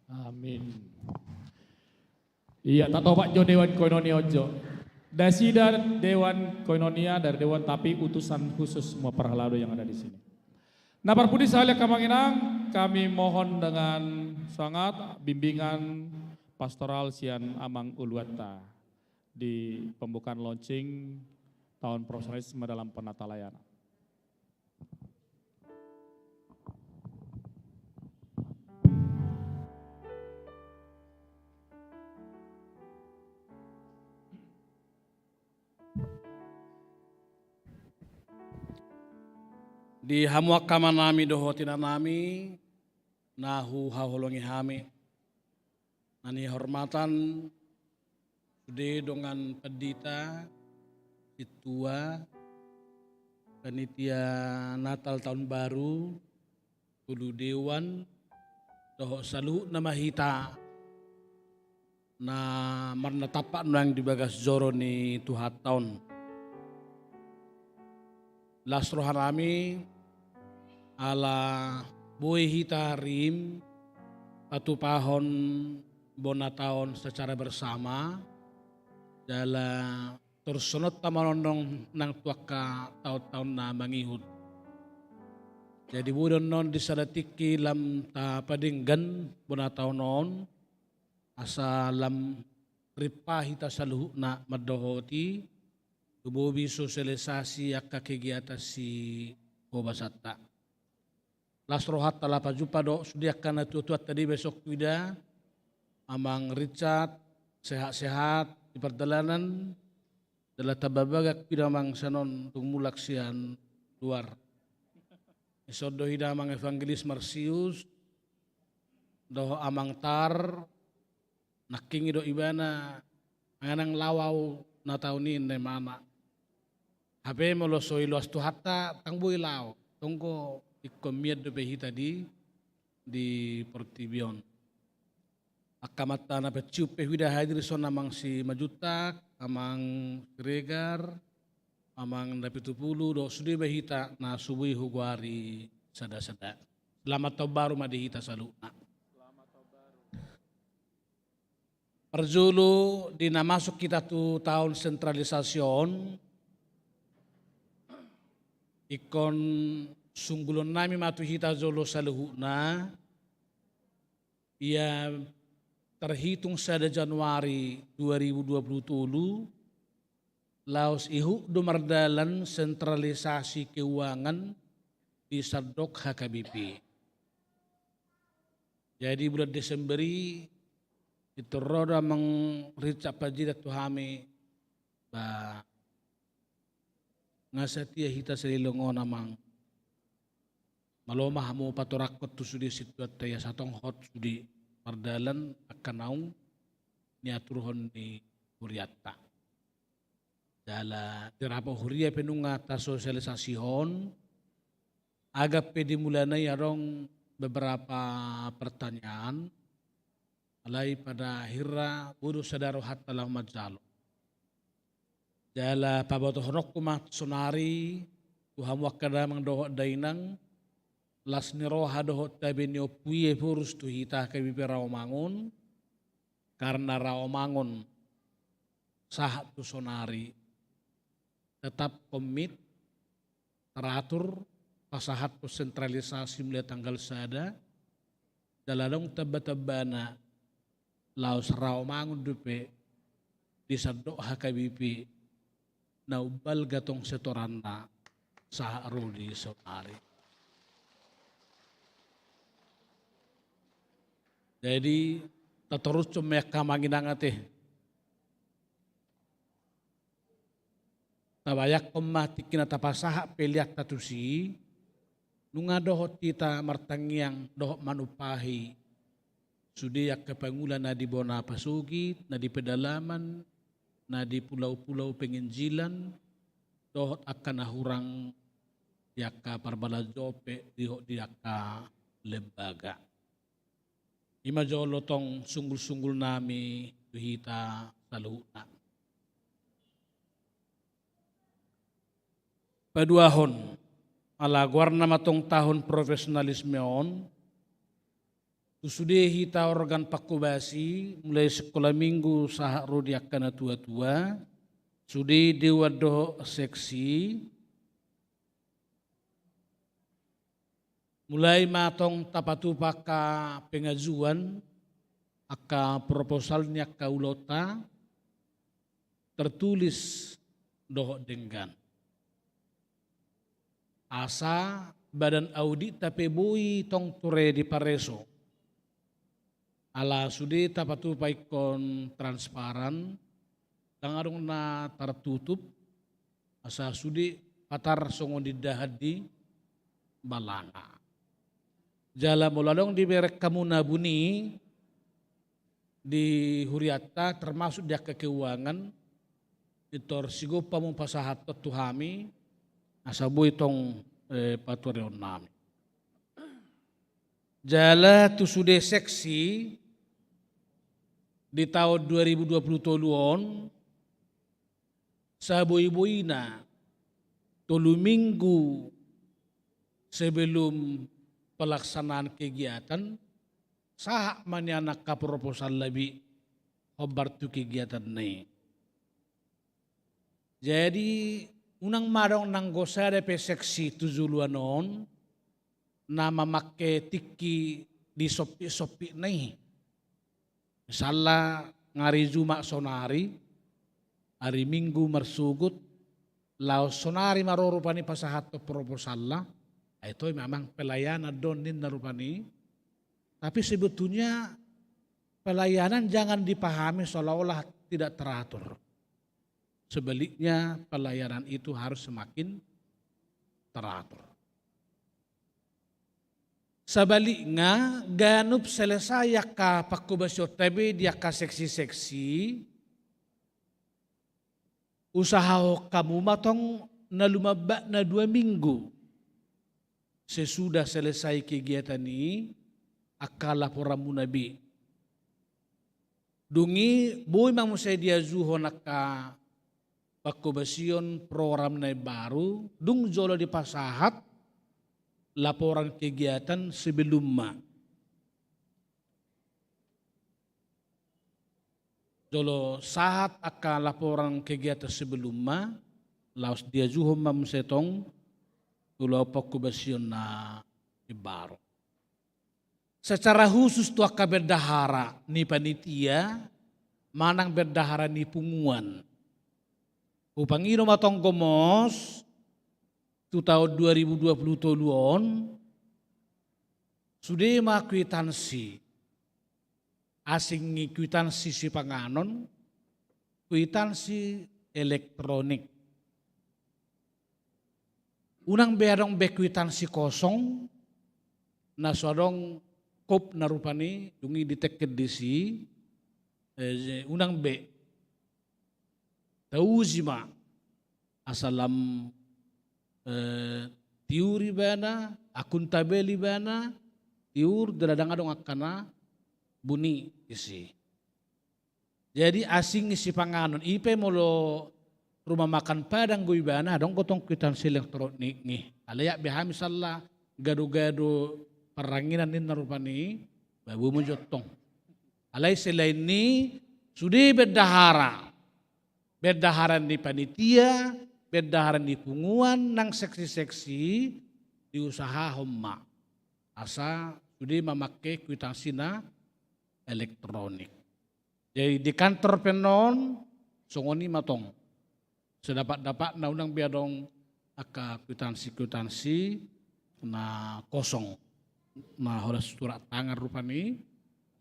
Amin. Iya, tatopak jo Dewan Koinonia on jo. Nasida Dewan Koinonia dari Dewan, tapi utusan khusus semua parhalado yang ada di sini. Nah, parpudi sahali angka Amang Inang, kami mohon dengan sangat bimbingan pastoral sian Amang Uluanta di pembukaan launching tahun profesionalisme dalam penata layanan. Di hamu angka amanami dohot inanami, na huhaholongi hami. Na nihormatan sude dongan pandita, sintua, panitia Natal Tahun Baru, tolu dewan, dohot saluhutna ma hita na marnatampak nuaeng di bagas joro ni Tuhanta on. Las rohanami, ala boi hita rim patupahon bona taon secara bersama, jala torus songon on ma annon nang tu angka taon-taon na mangihut. Jadi boi do annon di sada tingki lam tapadenggan bona taon on, asa lam rimpa hita saluhutna mandohoti, tumobi sosialisasi angka kegiatan sihobasanta. Las rohanta laho pajumpa dohot sude angka natuatuanta, dibaen songon huida, Amang Richard, sehat-sehat di pardalanan, jala tamba bagak huida Amang sian on dung mulak sian luar. Dison do huida Amang Evangelis Marsius, dohot Amang Tar, nangkin i do ibana manang laho au na taon i, ninna imana. Hape molo so diloas Tuhanta, ndang boi laho. Tonggo ingkon mian dope hita di, di portibi on. Angka amanta na pensiun pe huida hadir dison, Amang Simanjuntak, Amang Siregar, Amang Napitupulu, dohot sude ma hita na so boi hugoari sada-sada. Selamat tahun baru ma di hita saluhutna. Parjolo di na masuk hita tu taon sentralisasi on, ingkon sunggulonnami ma tu hita jolo saluhutna, Ia terhitung sada Januari dua ribu dua puluh tolu, laos ihut do mardalan sentralisasi keuangan di sandok H K B P. Jadi bulan Desember i, pintor ro do amang Richard Panjaitan tu hami, ba, nga satia hita saleleng on amang. Malo ma hamu patorangkon tu sude sintuanta i asa tong hot sude mardalan angka naung niaturhon ni hurianta. Jala di rapot huria pe nunga tasosialisasihon, agak pe di mulana i adong beberapa pertanyaan, alai pada akhirna boi do sada rohanta laho manjalo. Jala pabotohononku ma sonari tu hamu angka damang dohot dainang, las ni roha dohot tabe ni ompu i Ephorus tu hita H K B P Rawamangun, karna Rawamangun sahat tu sonari tetap komit, teratur, pasahathon sentralisasi mulai tanggal sada, jala adong tamba-tambana laos Rawamangun dope di sandok H K B P na umbalga tong setoranna sahat ro di sonari. Jadi tatorushon ma i angka amang inang ate. Tabayangkon ma tingki na tapasahat peleanta tusi, nunga dohot hita martangiang dohot manumpahi sude angka pangula na di bona pasogit, na di pedalaman, na di pulau-pulau penginjilan, dohot angka na hurang di angka parbalanjoon pe dohot di angka lembaga. I ma jolo tong sunggul-sunggulnami tu hita saluhutna. Paduahon, ala goarna ma tong tahun profesionalisme on, tu sude hita organ pangkobasi, mulai sikola minggu sahat ro di angka na tua-tua, sude dewan dohot seksi, mulai ma tong tapatupa angka pengajuan, angka proposal ni angka ulaonta, tertulis dohot denggan. Asa badan auditta pe boi tong ture dipareso. Ala sude tapatupa ingkon transparan, ndang adong na tartutup, asa sude patar songon diindahan di balanga. Jala molo adong dibereng hamu na buni di hurianta, termasuk di angka keuangan, pintor sigompa hamu pasahathon tu hami, asa boi tong, eh, patureonnami. Jala tu sude seksi di taon dua ribu dua puluh tolu on, saboi-boina tolu minggu sebelum pelaksanaan kegiatan, sahat ma nian angka proposal na boi hombar tu kegiatan na i. Jadi, unang ma adong nanggo sada pe seksi tu joloan on na mamangke tingki di sompit-sompitna i. Misalna, nga ari Jumat sonari, ari Minggu marsogot, laos sonari ma ro rupani pasahathon proposalna, ai toe memang pelayanan do ninna rupani. Tapi sebetulnya pelayanan jangan dipahami seolah-olah tidak teratur. Sebaliknya, pelayanan itu harus semakin teratur. Sabalikna, ganup selesai angka pangkobasionta be di angka seksi-seksi, usahahon hamu ma tong na lumambatna dua minggu sesudah selesai kegiatan i angka laporanmuna be. Dung i boi ma muse diajuhon angka pangkobasion program na imbaru, dung jolo dipasahat laporan kegiatan sebelumna. Jolo sahat angka laporan kegiatan sebelumna, laos diajuhon ma muse tong ulaon pangkobasion na imbaru. Secara khusus tu angka bendahara ni panitia manang bendahara ni punguan, hupangido ma tong gomos tu taon dua ribu dua puluh tolu on, sude ma kwitansi, asing ni kwitansi sipanganon, kwitansi elektronik. Unang be adong be kwitansi kosong, na so adong kopna rupani, dung i ditengke disi, eh, unang be. Tauji ma, asa lam, eh, tiur ibana, akuntabel ibana, tiur, dang adong angka na buni disi. Jadi asing ni sipanganon, i pe molo rumah makan Padang do ibana, adong do tong kwitansi elektronik i. Alai aek be hami sala gado-gado parranginan ninna rupani, babu mo jontong. Alai selain ni sude bendahara, bendahara ni panitia, bendahara ni punguan nang seksi-seksi, diusahahon ma asa sude mamangke kwitansi na elektronik. Jadi di kantor pe on songon i ma tong. Sedapat-dapatna unang be adong angka kwitansi-kwitansi na kosong, na holan surat tangan rupani,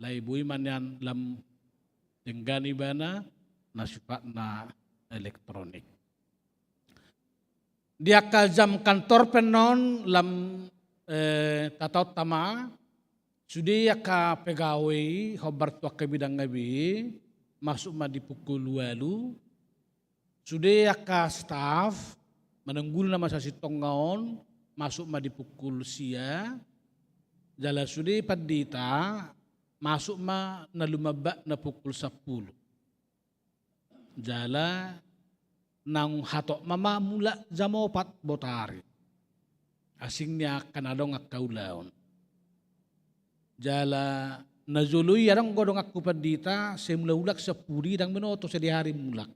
alai boi ma nian lam denggan ibana na sifatna elektronik. Di angka jam kantor pe on lam, eh, tataonta ma, sude angka pegawai hombar tu angka bidang na be, masuk ma di pukul ualu, sude angka staf, mananggulna ma sasintongna on, masuk ma di pukul sia, jala sude pandita, masuk ma na lumambakna pukul sampulu. Jala naung hatop ma, ma mulak jam opat botari. Asing ni angka na adong angka ulaon. Jala na jolo i adong do donganku pandita, sai mulak-mulak sian pudi, dang binoto sadihari mulak.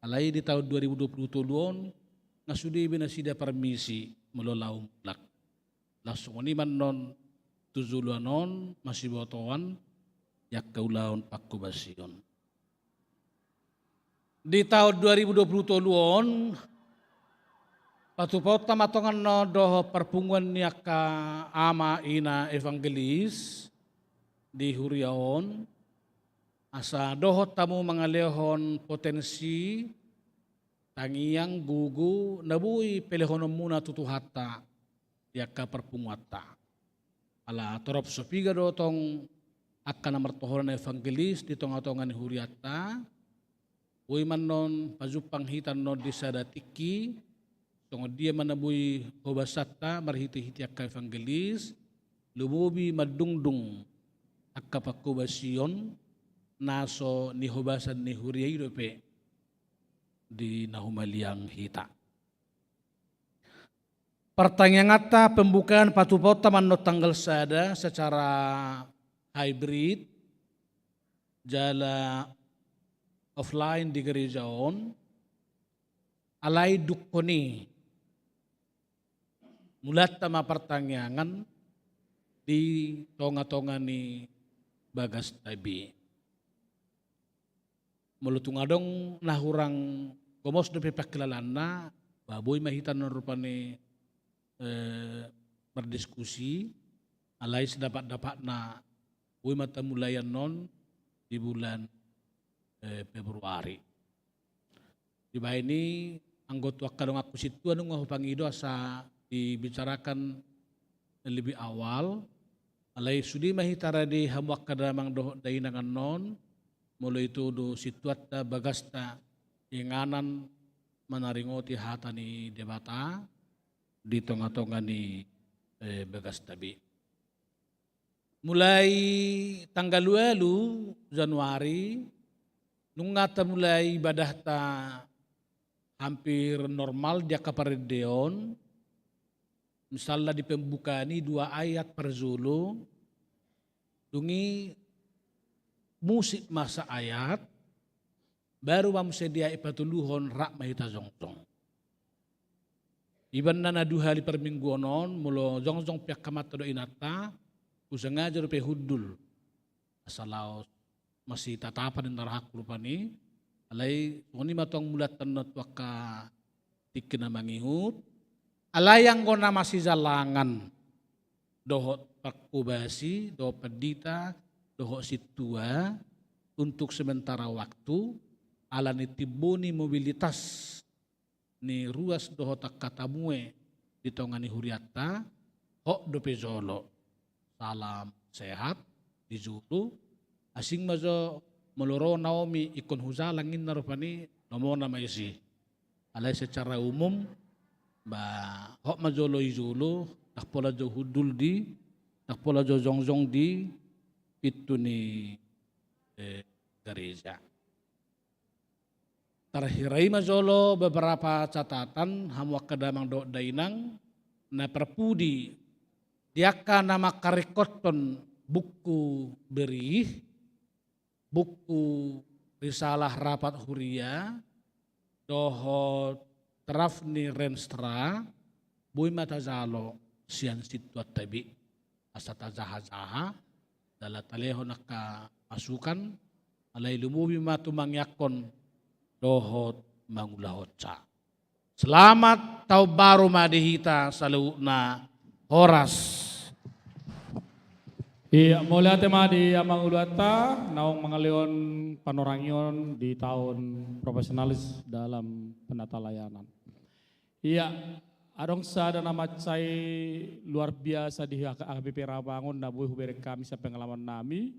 Alai di taon dua ribu dua puluh tolu on, nga sude be nasida parmisi molo laho mulak. Laos songon i ma annon tu joloan on masibotoan di angka ulaon pangkobasion. Di taon dua ribu dua puluh tolu on, patupaonta ma tong annon dohot parpunguan ni angka ama ina evangelis di huria on, asa dohot hamu mangalehon potensi, tangiang, gogo na boi pelehononmuna tu Tuhanta di angka parpunguanta. Ala torop so piga do tong angka na martohonan evangelis di tonga-tonga ni hurianta, boi ma annon pajumpang hita annon di sada tingki, songon dia ma na boi hobasanta marhite-hite angka evangelis, lumobi mandungdung angka pangkobasion na so nihobasan ni huria i dope di na humaliang hita. Partangianganta pembukaan patupaonta ma annon tanggal sada secara hybrid, jala offline di gereja on, alai dungkon i mulanta ma partangiangan di tonga-tonga ni bagasta be. Molo tung adong na hurang gomos dope pangkilalaanna, ba boi ma hita annon rupani, eh, mardiskusi, alai sedapat-dapatna boi ma tamulai annon di bulan, eh, Februari. Dibahen i anggo tu angka donganku sintua nunga hupangido asa dibicarakan lebih awal, alai sude ma hita rade hamu angka damang dohot dainang annon, molo ito do sintuanta bagasta inganan manaringoti hata ni Debata di tonga-tonga ni, eh, bagasta be. Mulai tanggal ualu Januari, nunga tamulai ibadahta hampir normal di angka parendeon, misalna di pembukaan i dua ayat parjolo, dung i musik ma saayat, baru ma muse di ayat patoluhon rap ma hita jongjong. Ibana na dua hali parmingguon on, molo jongjong pe angka amanta dohot inanta, Husengaja dope hundul asa laos masitatapan ninna rohangku rupani. Alai songon i ma tong mauliate on tu angka tingki na mangihut. Alai anggo na masijalangan dohot parhobasi dohot pandita dohot sintua untuk sementara waktu, ala ni timbo ni mobilitas ni ruas dohot angka tamue di tonga ni hurianta, hot dope jolo. Salam sehat di jolo. Asing ma jo molo ro Naomi ingkon hujalang ninna rupani, lomona ma isi. Alai secara umum, ba, hot ma jolo i jolo, ndang pola jo hundul di, ndang pola jo jongjong di pintu ni, eh, gareja. Tarhira i ma jolo beberapa catatan, hamu angka damang dohot dainang, na parpudi di angka na mangkaringkothon buku berih, buku risalah rapat huria, dohot draft ni renstra, boi ma tajalo sian sintuanta be. Asa tajahajaha, jala talehon angka masukan, alai lumobi ma tu mangiangkon dohot mangulahonsa. Selamat tahun baru ma di hita saluhutna, horas. Ia, mauliate ma di amang uluanta, naung mangalehon panorangion di tahun profesionalis dalam penatalayanan. Ia, adong sada na mansai luar biasa di H K B P Rawamangun na boi hubereng hami sian pengalaman nami,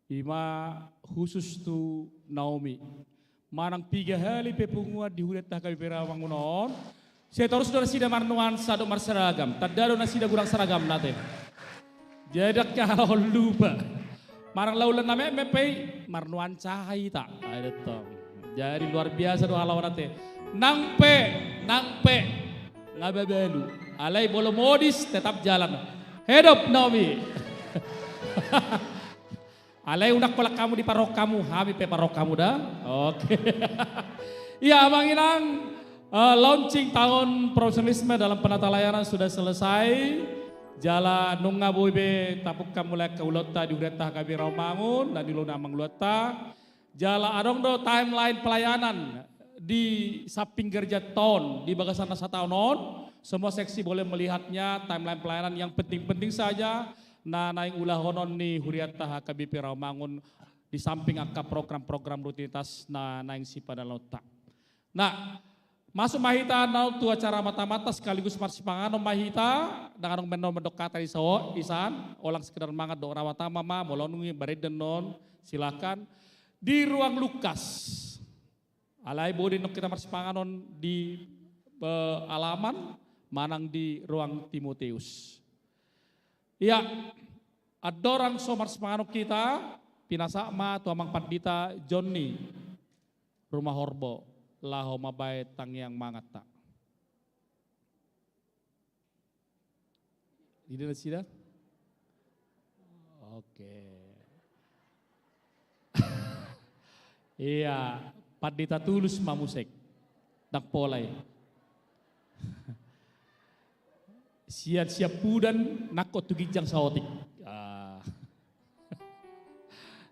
ima khusus tu Naomi. Manang piga hali pe punguan di hurianta H K B P Rawamangun on, sai torus do nasida marnuansa dohot marseragam, tanda do nasida godang seragamna ate. Jadi ndang halaho lupa. Manang laolan na metmet pe i, marnuansa hita. Ai do tong. Jadi luar biasa do halaho ate. Nang pe, nang pe nga babalu. Alai molo modis tetap jalan. Hidup Naomi. Alai unang holan hamu di parroham hamu, hami pe parroham da. Oke. Ia, amang inang, eh, launching tahun profesionalisme dalam penatalayanan sudah selesai. Jala nunga boi be tapungka mulai angka ulaonta di hurianta H K B P Rawamangun, na niula ni amang uluanta. Jala adong do timeline pelayanan di samping gereja on, di bagasan na sataon on. Semua seksi boleh melihatnya, timeline pelayanan yang penting-penting saja na naeng ulahonon ni hurianta H K B P Rawamangun, di samping angka program-program rutinitas na naeng sipandalanonta. Nah, masuk ma hita naung tu acara mata-mata sekaligus marsipanganon ma hita, ndang adong mendok-mendok hata di san, holan sekedar mangan dohot rawa tama ma, molo nunga bahen annon, silakan. Di ruang Lukas. Alai boi do annon hita marsipanganon di, eh, alaman, manang di ruang Timoteus. Ia, andorang so marsipanganon hita, pinasahat ma tu amang pandita Jonni Rumahorbo, laho mambahen tangiang manganta. Ida nasida? Oke. Ia, Pandita Tulus ma muse. Ndang pola i. Sian Siampudan nangkok tu ginjang saotik. Ah.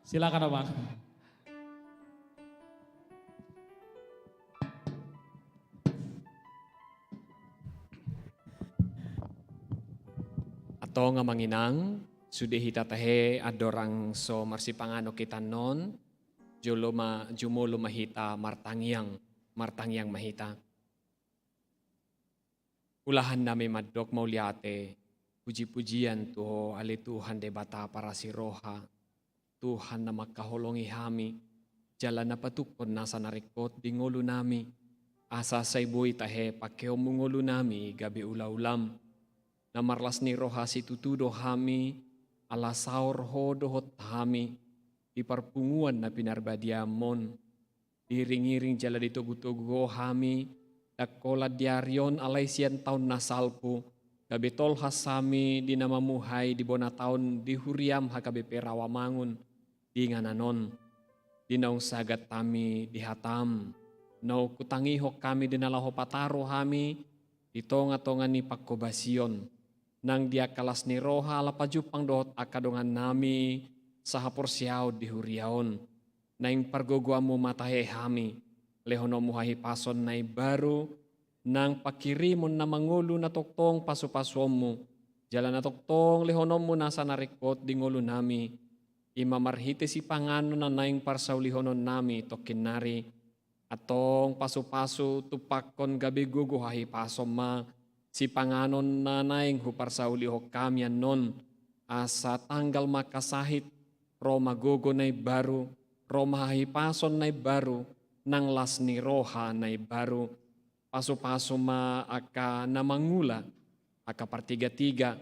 Silakan, Abang. Antong, Amang Inang, sude hita tahe andorang so marsipanganon hita annon, jolo ma, jumolo ma hita martangiang, martangiang ma hita. Ulahan nami mandok mauliate, puji-pujian tu Ho ale Tuhan Debata parasi roha, Tuhan na mangkaholongi hami, jala na patukkon nasa na ringkot di ngolu nami, asa sai boi tahe pangkeonmu ngolu nami gabe ula-ulam. Na marlas ni roha situtu do hami, ala saor Ho dohot hami, di parpunguan na pinarbadiamon. Diiring-iring jala ditogu-togu Ho hami, ndang holan di ari on alai sian taon na salpu, gabe tolhas hami di na mamuhai di bona taon di huriam H K B P Rawamangun, di inganan on. Di naung sagat hami di hatam, naung hutangihon hami di na laho pataro hami, di tonga-tonga ni panghobasion. nang di angka las ni roha ala pajumpang dohot angka dongannami sahaporseaon di huria on. Naeng pargogoanmu ma tahe hami, lehononmu hahipason na imbaru, nang panghirimon na mangolu na tongtong pasupasuonmu, jala na tongtong lehononmu nasa na ringkot di ngolunami, i ma marhite sipanganon na naeng parsaulihononnami tongkin nari. Antong pasupasu tumpakkon gabe gogo hahipason ma sipanganon na naeng huparsaulihon hami annon, asa tanggal ma angka sahit, ro ma gogo na imbaru, ro ma hahipason na imbaru, nang las ni roha na imbaru. Pasupasu ma angka na mangula, angka partigatiga,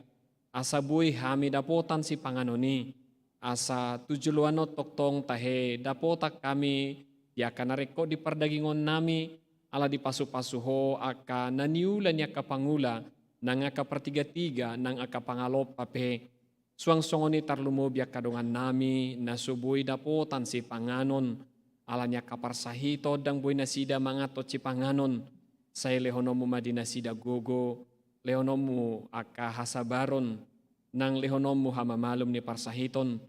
asa boi hami dapotan sipanganon i, asa tu joloan on tongtong tahe dapotan hami di angka na ringkot di pardagingonnami, ala dipasupasu Ho angka na niula ni angka pangula, nang angka partigatiga, nang angka pangalompa pe. Suang songon i tarlumobi angka dongannami na so boi dapotan sipanganon, ala ni angka parsahiton ndang boi nasida mangan sipanganon, sai lehononmu ma di nasida gogo, lehononmu angka hasabaron, nang lehononmu hamamalum ni parsahiton,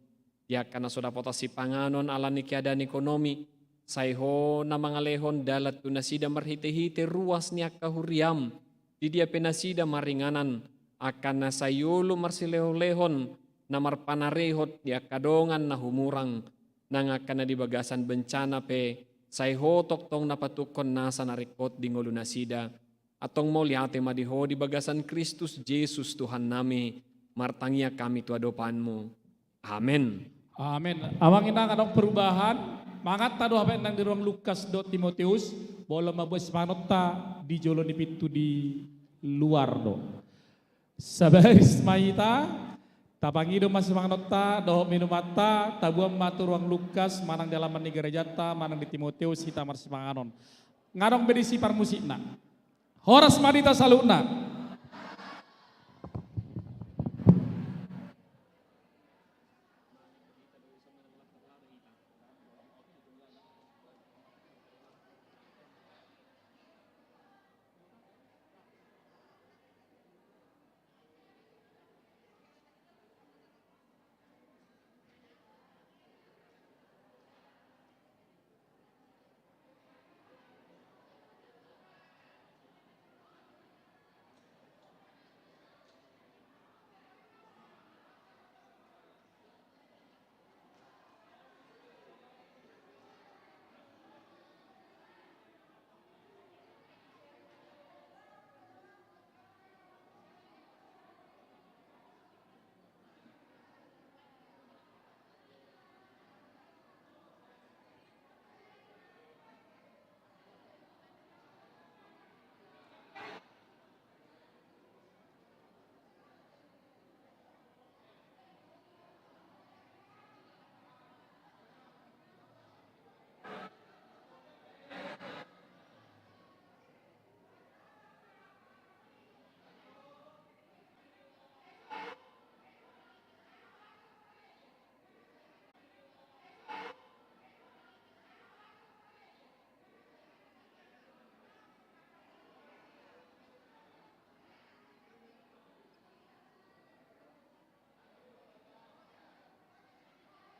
di angka na so dapotan sipanganon ala ni keadaan ekonomi, sai Ho na mangalehon dalan tu nasida marhitehite ruas ni angka huriam, di dia pe nasida maringanan, angka na sai olo marsilehonlehon, na marpanarehon di angka dongan na humurang, nang angka na di bagasan bencana pe, sai Ho tongtong na patungkon nasa na ringkot di ngolu nasida. Antong mauliate ma di Ho di bagasan Kristus Jesus Tuhannami, martangiang hami tu adopanmu. Amen. Amen. Amang inang, adong perubahan, mangan ta do hape nang di ruang Lukas dohot Timoteus, molo mambuat sipanganonta di jolo ni pintu di luar do. Sabaris ma hita, tapangido ma sipanganonta dohot minumanta, taboan ma tu ruang Lukas manang di alaman ni gerejanta manang di Timoteus hita marsipanganon. Nga adong be disi parmusikna. Horas ma di hita saluhutna.